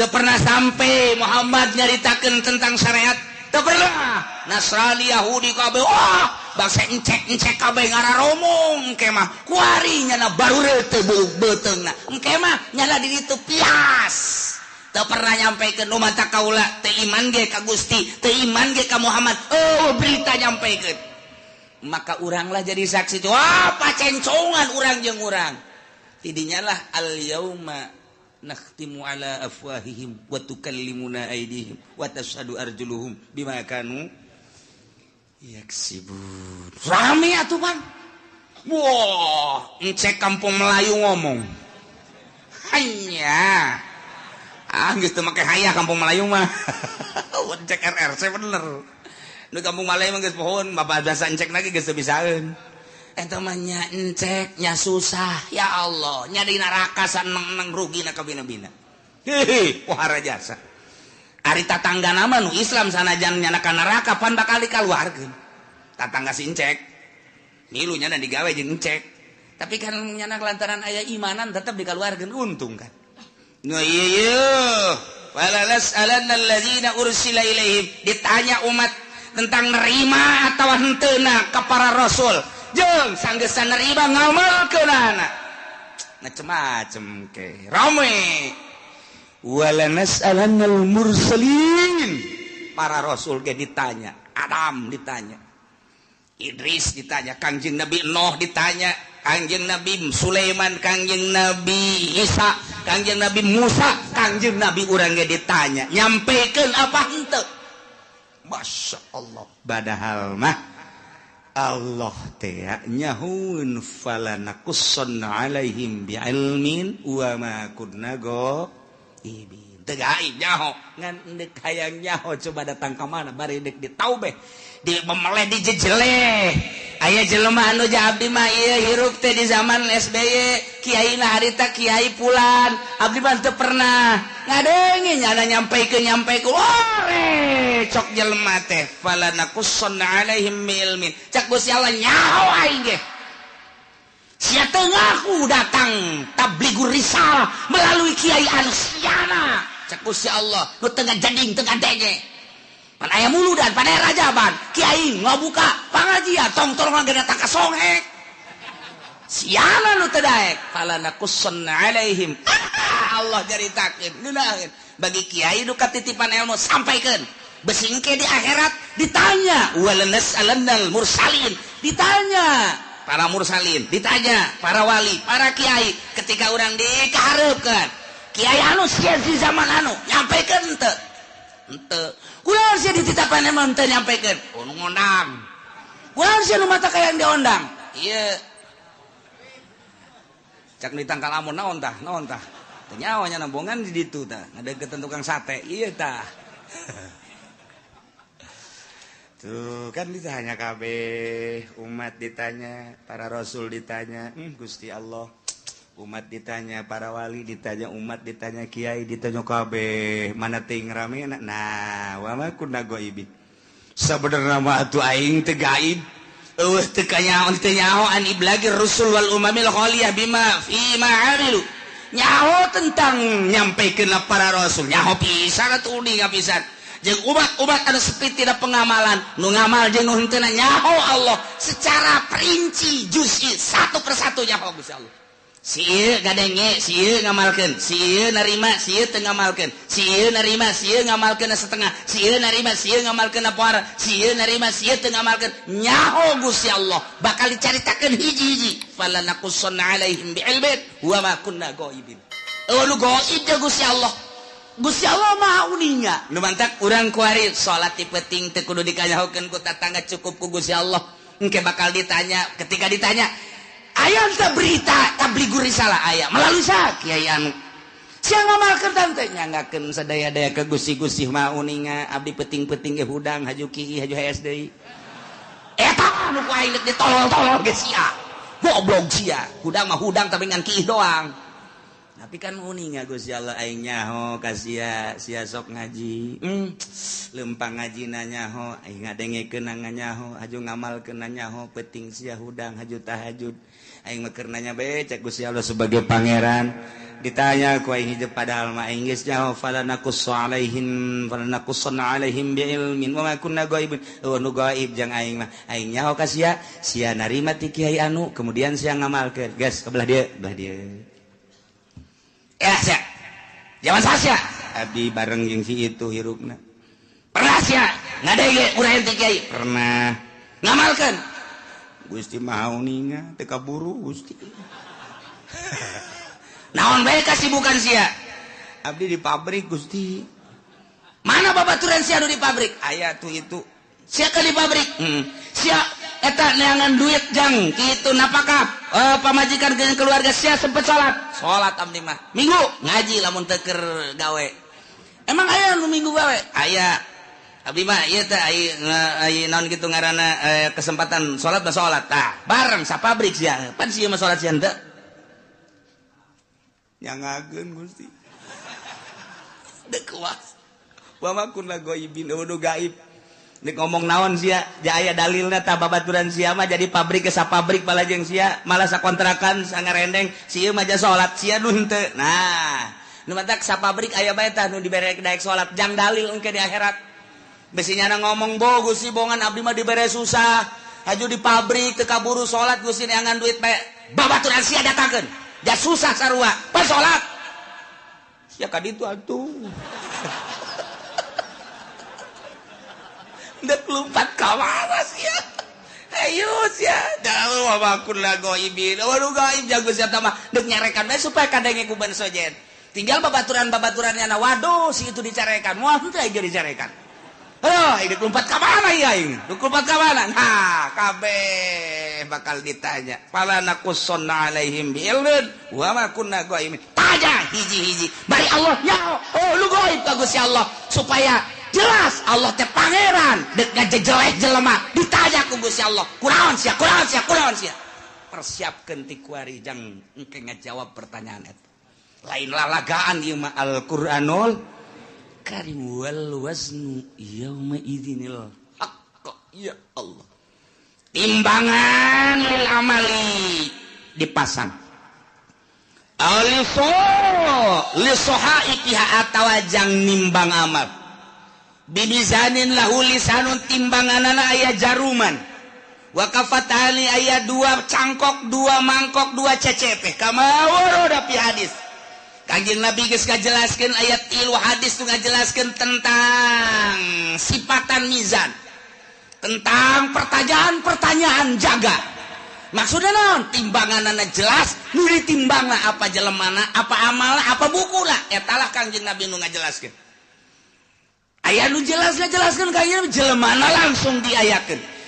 Teu pernah sampai Muhammad nyaritakeun tentang syariat. Teu pernah. Nasrani Yahudi kabeh wah bangsa encek-encek kabeh ngararomong engke mah kuari nyana baru teu beuteungna. Engke mah nyana di ditu pias. Teu pernah nyampekeun nu mata kaula teu iman ge ka Gusti, teu iman ge ka Muhammad. Oh berita nyampekeun. Maka uranglah jadi saksi. Wah pacencongan urang jeung urang. Tidinya lah al yauma nakhtimu ala afwahihim wa tukallimuna aydihim wa tashhadu arjuluhum bima kanu yaksibun. Rame atuh Bang. Wah, encek kampung Melayu ngomong. Hanya ah geus teu make hayah kampung Melayu mah. Encek RRC bener. Nu kampung Melayu mah geus pohon, bapak biasa encek lagi geus teu bisaeun. Eta mah nya encek nya susah ya Allah, nya di neraka saneng-neng rugi na kabina-bina. Hehe, pohara jasa. Ari tatangga nama nu Islam sanajan nyana ka neraka pan bakal dikaluarkeun. Tatangga si encek. Milu nyana digawe jeung encek. Tapi kan nyana lantaran aya imanan tetep dikaluarkeun untung kan. Nu ieu ieu, wala nas'alanna allazina ursila ilaihim, ditanya umat tentang nerima atau henteuna ka para rasul. Jeung sanggeusna nerima ngamalkeunana. Macem-macem ke. Rame. Wala nas'alannal mursalin. Para rasul ge ditanya, Adam ditanya, Idris ditanya, Kangjeng Nabi Nuh ditanya, Kangjeng Nabi Sulaiman, Kangjeng Nabi Isa, Kangjeng Nabi Musa, Kangjeng Nabi urang ge ditanya, nyampekeun apa henteu? Masya Allah. Padahal mah Allah teh nyahuun falanakussanna alaihim bi'ilmin wa ma kunna ghaibin. Teu gaib nyaho, ngan deuk hayang nyaho coba datang ka mana bari deuk ditaubeh, di memeleh dijejeleh. Aya jelema anu abdi mah ieu hirup teh di zaman SBY, kiai na harita kiai pulan, abdi mah teu pernah ngadenge nyana nyampaikeun nyampaikeun. Ore cok jelema teh falanakussanna alaihim bi'ilmin. Cak Gusti Allah nyaho aing ge. Sia teu ngaku datang tablighur risalah melalui kiai anu siana. Cak Gusti Allah nu teu ngajading teu ngadenge. Pan aya muludan, pan aya rajaban, kiai ngabuka pangajian tong tolong ge datang ka songhek. Siana nu teu daek falanakussanna alaihim. Allah caritakeun ngeunaheun bagi kiai nu katitipan ilmu sampaikeun. Besingke di akhirat ditanya walanas'alannal mursalin, ditanya para mursalin, ditanya para wali, para kiai ketika urang dikahareupeun. Kiai anu sia di zaman anu nyampaikeun henteu? Henteu. Kunaon sia dititapan emang henteu nyampaikeun? Oh nu ngondang. Kunaon sia nu mata kayang diondang? Ieu. Cak ditangkal amun naon tah? Naon tah? Teu nyaho nya nambongan di ditu tah, ngadeukeutan tukang sate. Ieu tah. Tuh kan ditanya kabeh, umat ditanya, para rasul ditanya, Gusti Allah. Umat ditanya, para wali ditanya, umat ditanya, kiai ditanya kabeh, mana ting rame nah, wa ma kunna ghaibin. Sabenerna mah atuh aing teu gaib. Eueuh teu kanyaho teu nyaho an iblagir rusul wal umamil khaliyah bima fi ma amilu. Nyaho tentang nyampaikeun para rasul, nyaho pisan atuh uninga pisan. Jeung umat-umat anu sepi tidak pengamalan, nu ngamal jeung nu henteu nyaho Allah secara perinci juz'i satu persatu nyaho Gusti Allah. Si ieu gadenge, si ieu ngamalkeun, si ieu narima, si ieu teu ngamalkeun, si ieu narima, si ieu ngamalkeun setengah, si ieu narima, si ieu ngamalkeun poara, si ieu narima, si ieu teu ngamalkeun. Nyaho Gusti Allah bakal dicaritakeun hiji-hiji. Falanakussanna alaihim bi'ilmin wa ma kunna ghaibin. Eueuh nu gaib jeung Gusti Allah. Gusti Allah maha uninga. Nu mantak urang kuari salat ti peuting teu kudu dikanyahokeun ku tatangga, cukup ku Gusti Allah. Engke bakal ditanya, ketika ditanya aya teu berita tablighur risalah aya melalui sa kiai anu. Sia ngamalkeun tante nyanggakeun sadaya-daya ke Gusti-Gusti maha uninga, abdi peuting-peuting ge hudang haju kieu haju hees deui. Eta anu ku aing deuk ditolol-tolol ge sia. Goblok sia. Hudang mah hudang tapi ngan kieu doang. Tapi kan uninga Gusti Allah aing nyaho ka sia, sia sok ngaji. Lempang ngajina nyaho, aing ngadengekeun nyaho, haju ngamalkeun nyaho, peuting sia hudang haju tahajud. Aing mah keur nanya bae cek Gusti Allah sebagai pangeran. Ditanya ku aing hijab padahal mah aing geus nyaho fala naqussu alaihim fala naqussanna alaihim bi ilmin wa ma kunna ghaibin. Oh nu gaib jang aing mah. Aing nyaho ka sia, sia narima ti kiai anu kemudian sia ngamalkeun. Geus ke belah dieu, belah dieu. Ya sia. Zaman sia. Abdi bareng jeung si itu hirupna. Pernah sia ngadege urang ti kiai? Pernah. Ngamalkeun. Gusti maha uninga teu kaburu Gusti. Naon bae kasibukan sia? Abdi di pabrik Gusti. Mana babaturan sia nu di pabrik? Aya tuh itu. Sia ke di pabrik? Sia eta neangan duit jang kitu napakah? Pamajikan jeung keluarga sia sempet salat. Salat abdi mah. Minggu ngaji lamun teu keur gawe. Emang aya nu minggu gawe? Aya. Abdi mah ieu teh ai naon kitu ngaranna kesempatan salat mah salat. Tah, bareng sa pabrik sia. Pan sia mah salat sia henteu. Nyangageun Gusti. Dek kuas. Wa ma kunna ghaibin, nu gaib. Dek ngomong naon sia, ja aya dalilna tah babaturan sia mah jadi pabrik ke sapabrik balajeng sia, malah sakontrakan sangarendeng, si ieu mah ja salat sia nu henteu. Nah, nu matak sapabrik aya bae tah nu dibere daek salat jang dalil engke di akhirat. Besi nyana ngomong bo Gusti bongan abdi mah dibere susah, haju di pabrik teu kaburu salat Gusti neangan duit bae. Babaturan sia datangkeun. Ja susah sarua, pas salat. Sia ka ditu atuh. Dek lumpat ka mana sia? Hayu sia. Da wa ma kunna ghaibin. Wa nu gaib jago sia mah dek nyarekan bae supaya kadenge ku ban sojen. Tinggal babaturan-babaturannya na waduh si itu dicarekan. Wah henteu aing dicarekan. Aduh, ini lompat ka mana ya aing? Lompat ka mana? Nah, kabeh bakal ditanya. Fala naqussanna alaihim bi'ilmin wa ma kunna ghaibin. Tanya hiji-hiji. Bari Allah nyaho. Oh, lu gaib ka Gusti Allah supaya jelas Allah teh pangeran dek ngajejeleh jelema ditanya ku Gusti Allah. Kunaon sia? Kunaon sia? Kunaon sia? Persiapkeun ti kuari jang engke ngajawab pertanyaan eta. Lain lalagaan ieu mah Al-Qur'anul Karim wal waznu yauma idzinil haqq. Ya Allah, timbangan lil amali dipasang aliso li sohaikiha atawa jang nimbang amal bibizanin lahu lisanun timbanganana aya jaruman wa kafatani aya dua cangkok dua mangkok dua cecepe kama warada fi hadis. Kanjeng Nabi geus ngajelaskeun ayat tilu hadis tu ngajelaskeun tentang sifatan mizan, tentang pertanyaan-pertanyaan jaga. Maksudnya naon? Timbanganana jelas, nu ditimbangna apa jelemana, apa amalna, apa bukuna. Eta lah Kanjeng Nabi nu ngajelaskeun. Aya nu jelas ngajelaskeun kanjeng Nabi jelemana langsung diayakeun.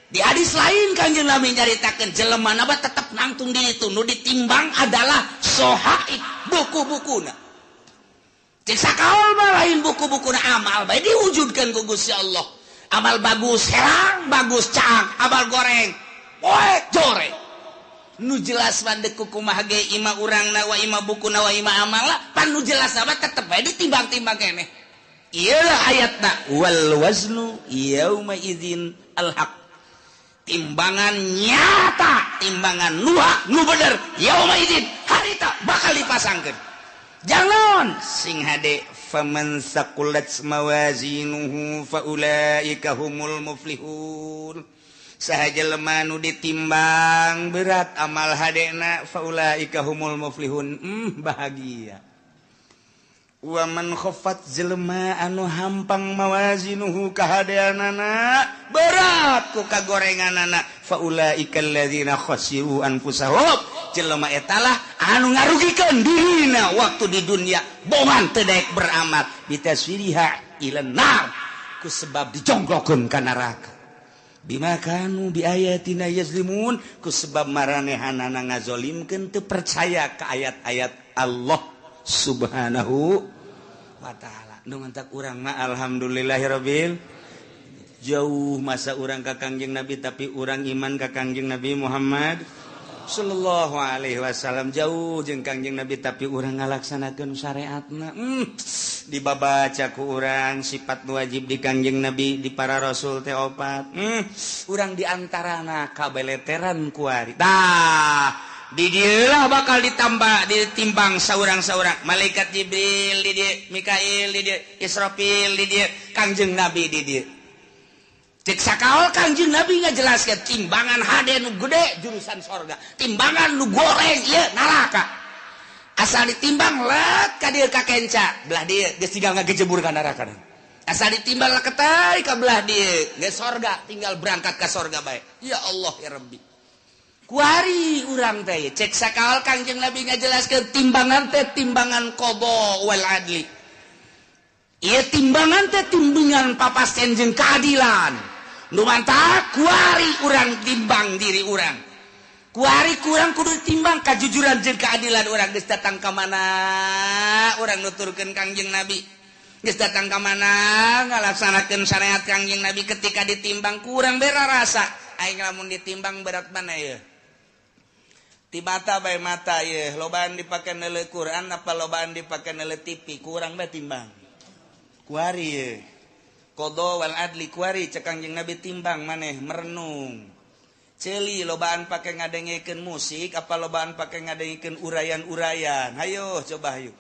Di hadis lain Kanjeng Nabi nyaritakeun jelemana mah tetep nangtung di itu, nu ditimbang adalah sohaib buku-bukuna. Cek sakaol mah lain buku-bukuna amal bae diwujudkeun ku Gusti Allah. Amal bagus herang, bagus caang, amal goreng poek joreng. Nu jelas mah deuk kumaha ge ima urangna wa ima bukuna wa ima amalna, pan nu jelas mah tetep bae ditimbang-timbang keneh. Ieu lah ayatna wal waznu yauma idzin al haq. Timbangan nyata, timbangan nuha nu bener yauma idzin harita bakal dipasangkeun. Jangan sing hade faman saqulat mawazinuhu faulaika humul muflihun. Saha jelema nu ditimbang berat amal hadena faulaika humul muflihun. Bahagia. Wa man khaffat jelema anu hampang mawazinuhu kahadeanana berat ku kagorenganana faulaika alladzina khasiru anfusahum. Jelema eta lah anu ngarugikeun dirina waktu di dunia bongan teu daek beramal bitaswiriha ilan nar ku sebab dijongklokeun ka neraka bima kanu biayatina yazlimun ku sebab maranehanana ngazolimkeun teu percaya ka ayat-ayat Allah Subhanahu wa ta'ala. Nu mantak urang mah alhamdulillahirabbil jauh masa urang ka Kangjeng Nabi tapi urang iman ka Kangjeng Nabi Muhammad Sallallahu alaihi wasallam jauh jeung Kangjeng Nabi tapi urang ngalaksanakeun syariatna. Dibabaca ku urang sifat wajib di Kangjeng Nabi di para rasul teh opat. Urang diantarana kabeleteran kuari. Tah di dieulah bakal ditambah ditimbang saurang-saurang malaikat Jibril di dieu, Mikail di dieu, Israfil di dieu, Kangjeng Nabi di dieu. Cek sakaol Kangjeng Nabi ngajelaskeun timbangan hade nu gede jurusan sorga, timbangan nu goreng ieu neraka. Asal ditimbang let ka dieu ka kenca, belah dieu geus tinggal ngagejebur ka neraka. Asal ditimbang leketai ka belah dieu geus sorga, tinggal berangkat ka sorga bae. Ya Allah ya Rabbi. Kuari urang teh cek sakaol Kangjeng Nabi ngajelaskeun timbangan teh timbangan qada wal adli. Ieu timbangan teh timbangan papasten jeung keadilan. Nu mantap kuari urang timbang diri urang. Kuari kurang kudu timbang kajujuran jeung keadilan urang geus datang ka mana urang nuturkeun Kangjeng Nabi. Geus datang ka mana ngalaksanakeun syariat Kangjeng Nabi ketika ditimbang kurang bera rasa. Aing lamun ditimbang berat mana ieu? Ti mata bae mata ye, lobaan dipake neuleuh Quran apa lobaan dipake neuleuh TV, kurang bae timbang. Kuari ye. Qada wal adli kuari cek Kangjeng Nabi timbang maneh merenung. Ceuli lobaan pake ngadengekeun musik apa lobaan pake ngadengekeun urayan-urayan. Hayo coba hayu.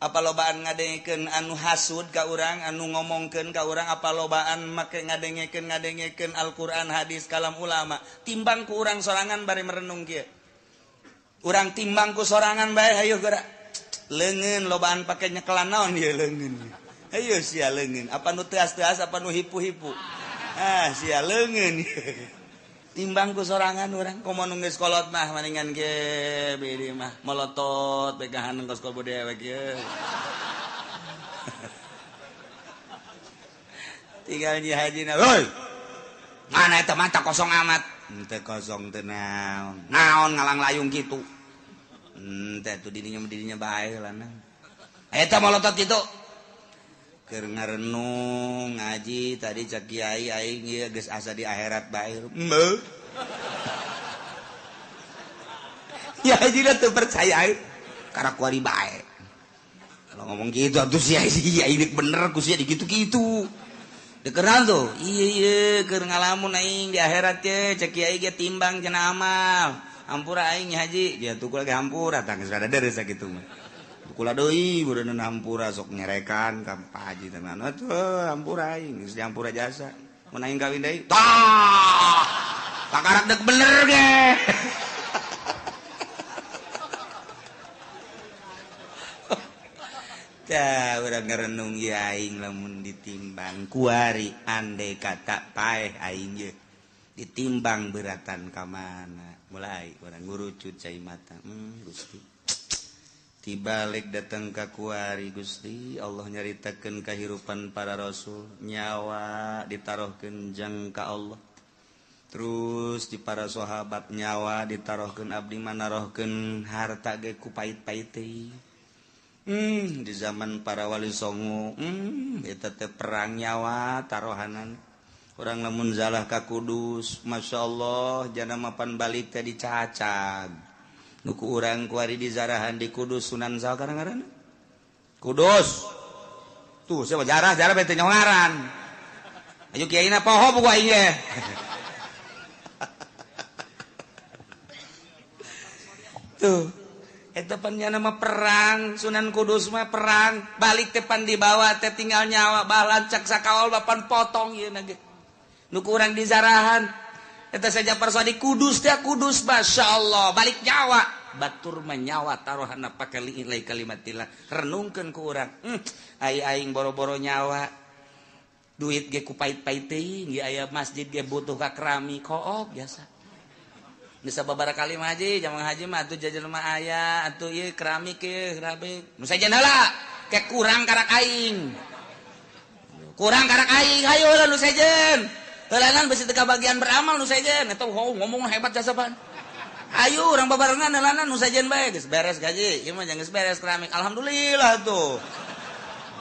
Apa lobaan ngadengekeun anu hasud ka urang, anu ngomongkeun ka urang, apa lobaan make ngadengekeun Al-Qur'an, hadis, kalam ulama. Timbang ku urang sorangan bari merenung kieu. Urang timbang ku sorangan bae hayu geura. Leungeun lobaan pake nyekelan naon ieu leungeun. Hayu sia leungeun, apa nu teas-teas apa nu hipu-hipu. Ah sia leungeun. Timbang ku sorangan urang komo nu geus kolot mah maningan ge beureum mah molotot begahan kos kobo dewek ieu. Tinggal nyi hajina, "Hoi. Mana eta mata kosong amat." Teh kosong teh naon naon ngalang layung kitu teh tuh dirinya bae lah eta molotot kitu keur ngarenung ngaji tadi cak kiai aing ieu geus asa di akhirat bae heuh ya haji teu percaya karena kuari bae kalau ngomong gitu atuh sia ini bener ku sia dikitu-kitu. Dikenal tuh, iya iya, keur ngalamun aing di akhirat ye, cek kiai ge timbang cenah amal. Hampura aing haji, dia tuh lagi hampura tah geus rada deres sakitu mah. Kula deui beureun hampura sok nyerekan ka Pak Haji teh mah atuh hampura aing geus dihampura jasa. Mun aing kawin deui, tah. Pakarak deuk bener ge. Tah urang ngarenung ieu aing lamun ditimbang kuari andai kata paeh aing ye ditimbang beratan ka mana mulai urang ngurucut cai mata Gusti tibalik datang ka kuari Gusti Allah nyaritakeun kahirupan para rasul nyawa ditarohkeun jang ka Allah terus di para sahabat nyawa ditarohkeun abdi manarohkeun harta ge ku pait-pait teh. Di zaman para wali songo eta teh perang nyawa tarohanan urang lamun zalah ka Kudus masyaallah jana mapan balik teh dicacag nu ku urang kuari dizarahan di Kudus Sunan saha ngaranna Kudus tuh siapa jarah jarah bete nyongaran ayo kiaina poho buku aing ge tuh eta pan nya nama perang Sunan Kudus mah perang balik teh pan dibawa teh tinggal nyawa balancak sakaol bapan potong ieu na ge nu ku urang dizarahan eta saja persadi Kudus teh Kudus masyaallah balik nyawa batur mah nyawa taruhanna pake li'ilai kalimatillah renungkeun ku urang ai aing boro-boro nyawa duit ge ku pait-pait teuing ge aya masjid ge butuh ka keramik kook biasa bisa beberapa kali mah haji, jamang haji mah atuh jajan mah aya, atuh ieu keramik ieu, keramik. Nu sajen heula, ke kurang karak aing. Kurang karak aing, hayu heula nu sejen. Heulanan besi teu kabagian beramal nu sejen, eta ngomong hebat jasa pan. Hayu urang babarengan heulanan nu sejen bae geus beres gaji, ieu mah geus beres keramik. Alhamdulillah tuh.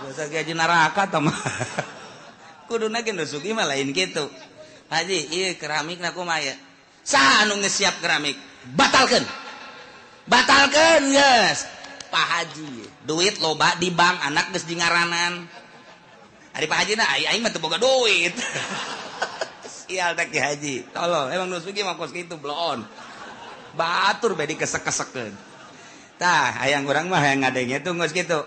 Biasa gaji neraka tah mah. Kuduna ge nu sugih mah lain kitu. Haji, ieu keramikna kumaha ieu? Saha anu geus siap keramik? Batalkeun. Batalkeun geus. Pak Haji, duit loba di bank anak geus di ngaranan. Ari Pak Haji na aing mah teu boga duit. Sial teh Ki Haji. Tolol, emang nu sugih mah kos kitu bloon. Batur bae dikesek-kesekeun. Tah, hayang urang mah hayang ngadenge tuh geus kitu.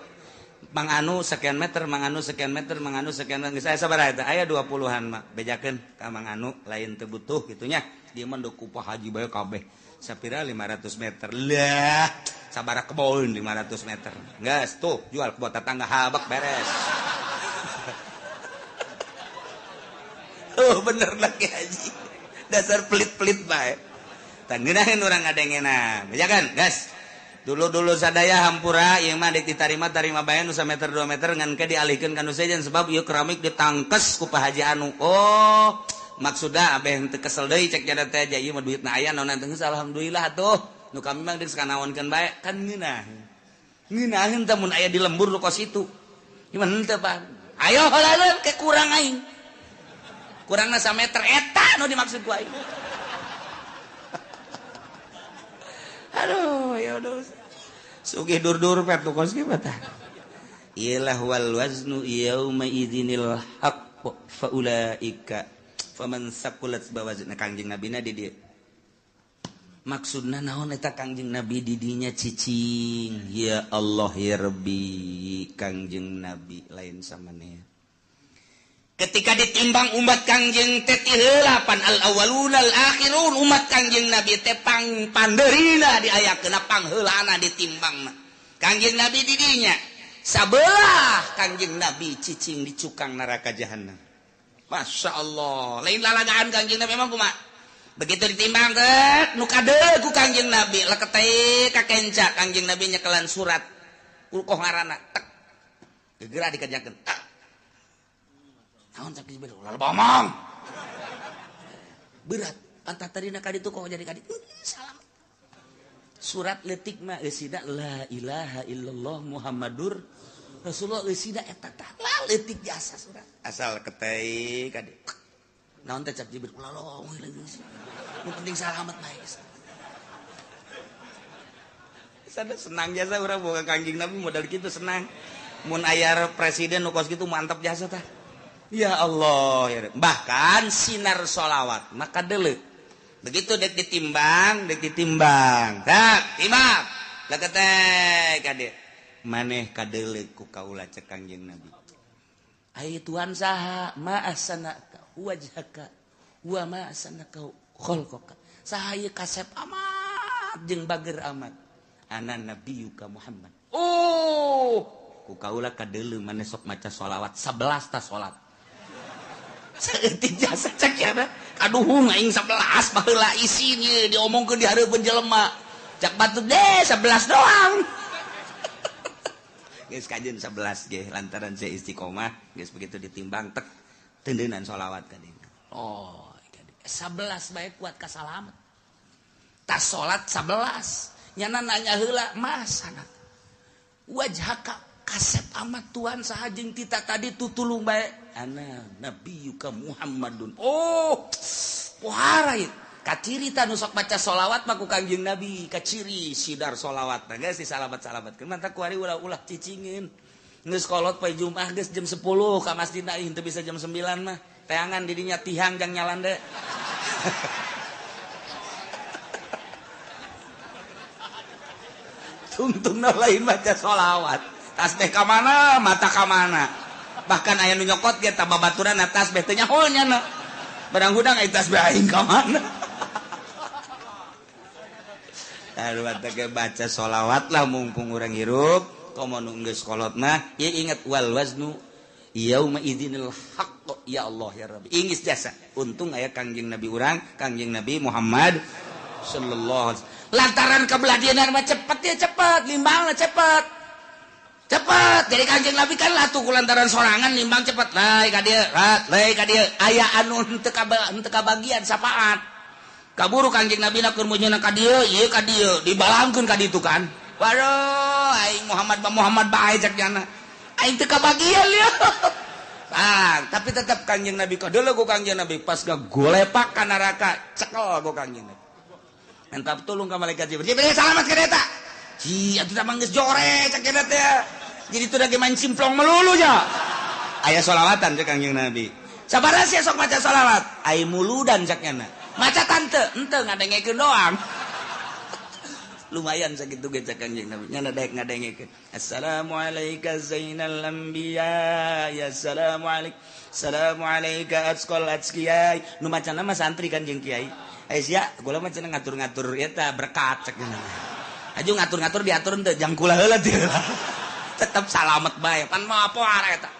Mang Anu sekian meter, Mang Anu sekian meter, Mang Anu sekian meter. Geus aya sabaraha eta? Aya 20-an mah. Bejakeun ka Mang Anu lain teu butuh kitu nya. Dia mah ku Pak Haji bae kabeh. Sapira 500 meter. Lah, sabaraha kebon 500 meter. Geus tuh jual kebon tetangga habak beres. Oh bener lah Ki Haji. Dasar pelit-pelit bae. Tah ngeunaheun urang ngadengena. Bejakeun, geus. Dulu-dulu sadaya hampura ieu mah deuk ditarima-tarima bae nu sameter 2 meter ngan ke dialihkeun ka nu sejen sebab ieu keramik ditangkes ku Pak Haji Anu. Oh, maksudna abeh henteu kesel deui cek jada teh aja ieu mah duitna aya naon teh geus alhamdulillah atuh. Nu kami mah deuk sakanaonkeun bae kan ngeunah. Ngeunaheun teh mun aya di lembur nu kos itu. Ieu mah henteu Pak. Ayo heula ke kurang aing. Kurangna sameter eta nu dimaksud ku aing. Aduh, ya udah. Sugih dur-dur pet kos kieu tah. Iyalah wal waznu yauma idzinil haqq faulaika faman saqulat bawazna Kangjeng Nabina di dieu. Maksudna naon eta Kangjeng Nabi di dinya cicing. Ya Allah ya Rabbi, Kangjeng Nabi lain samaneh. Ketika ditimbang umat Kangjeng teh tiheula pan al awwaluna al akhirun umat Kangjeng Nabi teh pang pandeurina diayakeun pangheulana ditimbangna. Kangjeng Nabi di dinya sabelah Kangjeng Nabi cicing di cukang neraka jahanam. Masya Allah, lain lalagaan Kangjeng Nabi emang kumaha? Begitu ditimbang teh nu kadeul ku Kangjeng Nabi leketeh ka kenca Kangjeng Nabi nyekelan surat ulkoh ngaranna tek. Gegera dikerjakeun. Tek. Naon cak Jibril ulah bomong. Berat, pantat tadina ka ditu kok jadi ka ditu. Salam. Surat leutik mah eusina la ilaha illallah Muhammadur Rasulullah eusina eta tah la leutik jasa surat. Asal ketei ka ditu. Naon teh cak Jibril ulah lomong geus. Nu penting salamet bae geus. Sada senang jasa urang boga Kangjeng Nabi modal kitu senang. Mun aya presiden nu kos kitu mantap jasa tah. Ya Allah, ya. Bahkan sinar sholawat maka dele. Begitu dek ditimbang, tak timbang. Leketek kade. Maneh kadele ku kaula cek Kangjeng Nabi. Ai Tuhan saha ma ahsanaka wajhaka wa ma ahsanaka khalqaka. Saha ieu kasep amat jeung bager amat. Ana nabiyuka Muhammad. Oh, ku kaula kadele maneh sok maca sholawat 11 ta salat. Saeutik jasa cek ya kaduhung aing 11 baheula isin ieu diomongkeun di hareupeun jelema. Cak batur deh 11 doang. Geus kajeun 11 ge lantaran saya istiqomah geus begitu ditimbang tek tendeunan sholawat ka dieu. Oh, 11 bae kuat ka salamet. Tas salat 11 nyana nanya heula mas anak. Wajhaka kasep amat Tuhan saha jeung tita tadi tutulung bae. Ana nabiyuka Muhammadun. Oh, pohara ieu. Kaciri ta nu sok maca sholawat mah ku Kangjeng Nabi, kaciri sidar sholawat. Nah geus disalabat-salabatkeun mantap kuari ulah-ulah cicingeun. Geus kolot poe Jumat geus jam 10 ka masjidna ih teu bisa jam 9 mah. Teangan di dinya tihang jang nyalande. Tungtungna lain maca sholawat. Tasbih ka mana, mata ka mana. Bahkan aya nu nyokot ge ta babaturan tasbih teh nyaho nya. Barang hudang aya tasbih aing ka mana. Aduh teh baca sholawat lah mumpung urang hirup, komo nu geus kolot mah ieu inget wal waznu yauma idzinil haqq ya Allah ya Rabbi. Ingis jasa. Untung aya Kangjeng Nabi urang, Kangjeng Nabi Muhammad sallallahu alaihi wasallam. Lantaran kabelah mah cepet ya cepet, limbangna cepet. Cepet jadi Kangjeng Nabi kan lah tuh lantaran sorangan nimbang cepet lai ka dieu lai ka dieu aya anu henteu kabagian sapaat kaburu Kangjeng Nabi na keur meunyeuna ka dieu ieu ka dieu dibalangkeun ka ditu kan waduh aing Muhammad ba Muhammad bae cek jana aing teu kabagian ieu ah tapi tetep Kangjeng Nabi kadeuleu ku Kangjeng Nabi pas gagolepak ka neraka cekel ku Kangjeng Nabi. Minta tolong ka malaikat Jibril. Jibril salamat ka eta. Ci atuh mah geus jore cak eta teh. Jadi teu da main simplong melulu nya. Aya sholawatan cek Kangjeng Nabi. Sabaraha sia sok maca sholawat? Ai muludan cak nyana. Maca tante, henteu ngadengekeun doang. Lumayan sakitu ge cek Kangjeng Nabi. Nyana daek ngadengekeun. Assalamualaika zainal anbiya, ya assalamualaik. Assalamualaika atqal atqiyai. Nu macana mah santri kan jeung kiai. Eh sia, gula mah cenah ngatur-ngatur eta berkat cek nyana. Aju ngatur-ngatur diatur henteu jang kula heula teh. Tetep salamet bae. Pan mah poar eta.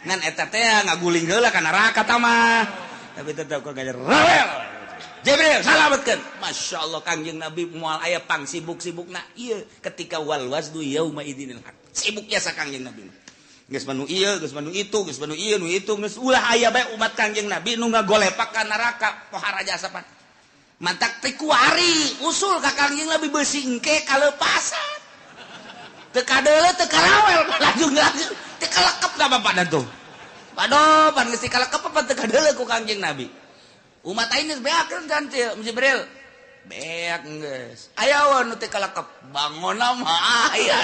Ngan eta teh ngaguling heula ka neraka ta mah. Tapi tetep kok gajar rawel. Jibril salametkeun. Masya Allah Kangjeng Nabi moal aya pang sibuk-sibukna ieu ketika wal waznu yauma idzinil haq. Sibuk jasa Kangjeng Nabi. Geus manu ieu, geus manu itu, geus manu ieu, nu itu, geus ulah aya bae umat Kangjeng Nabi nu ngagolepak ka neraka pohara jasa pan. Mantak teh kuari usul ka Kangjeng Nabi beusi engke kalepasan. Teu kadeuleu teu karawel lajung-lajung teu kalekep ka bapakna tuh. Waduh, pan geus kalekep apa teu kadeuleu ku Kangjeng Nabi. Umat aing geus beakeun kan Jibril. Beak geus. Aya we nu teu kalekep, bangonna mah aya.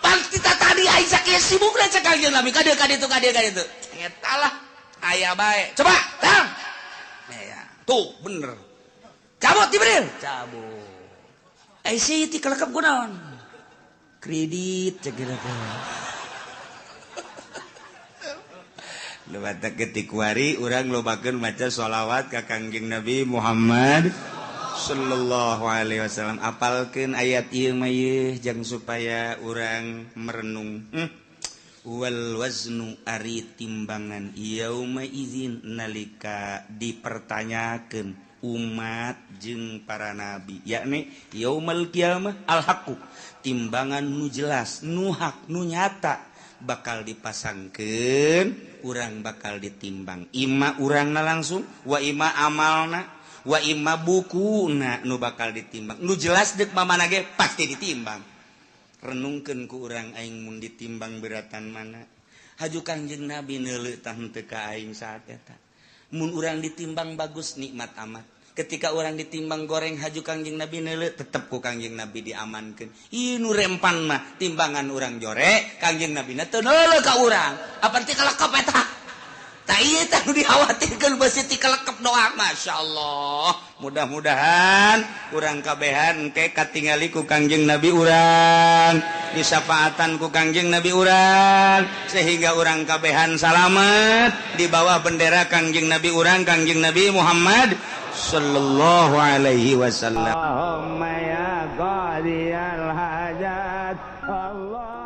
Pan kita tadi aing sakieu sibukna cek Kangjeng Nabi ka dieu ka ditu ka dieu ka ditu. Eta lah aya bae. Coba, tang. Ya, tuh bener. Cabut Jibril, cabut. Eh sih ti kalekep kunaon? Kredit cek teh. Lewat ketik wari urang lobakeun maca sholawat ka Kangjeng Nabi Muhammad sallallahu alaihi wasallam. Apalkeun ayat ieu mah ieu jang supaya urang merenung. Wal waznu ari timbangan yauma idzin nalika dipertanyakeun umat jeung para nabi, yakni yaumal qiyamah al haqqu, timbangan nu jelas, nu hak, nu nyata bakal dipasangkeun, urang bakal ditimbang. Ima urangna langsung, wa ima amalna, wa ima bukuna nu bakal ditimbang. Nu jelas deuk mamana ge pasti ditimbang. Renungkeun ku urang aing mun ditimbang beratan mana. Haju Kangjeng Nabi neuleuh tah henteu ka aing saat eta. Mun urang ditimbang bagus nikmat amat. Ketika orang ditimbang goreng haju Kangjeng Nabi neuleuh tetep ku Kangjeng Nabi diamankeun. Ieu nu rempan mah timbangan urang jore, Kangjeng Nabi na teu neuleuh ka urang. Apa ti kalekep eta? Tah ieu teh nu dikhawatirkeun beusi ti kalekep doang. Masyaallah. Mudah-mudahan urang kabehan engke katingali ku Kangjeng Nabi urang, disafaatan ku Kangjeng Nabi urang, sehingga urang kabehan salamet di bawah bendera Kangjeng Nabi urang, Kangjeng Nabi Muhammad sallallahu alaihi wasallam. Allahumma ya qadiyal hajat Allah.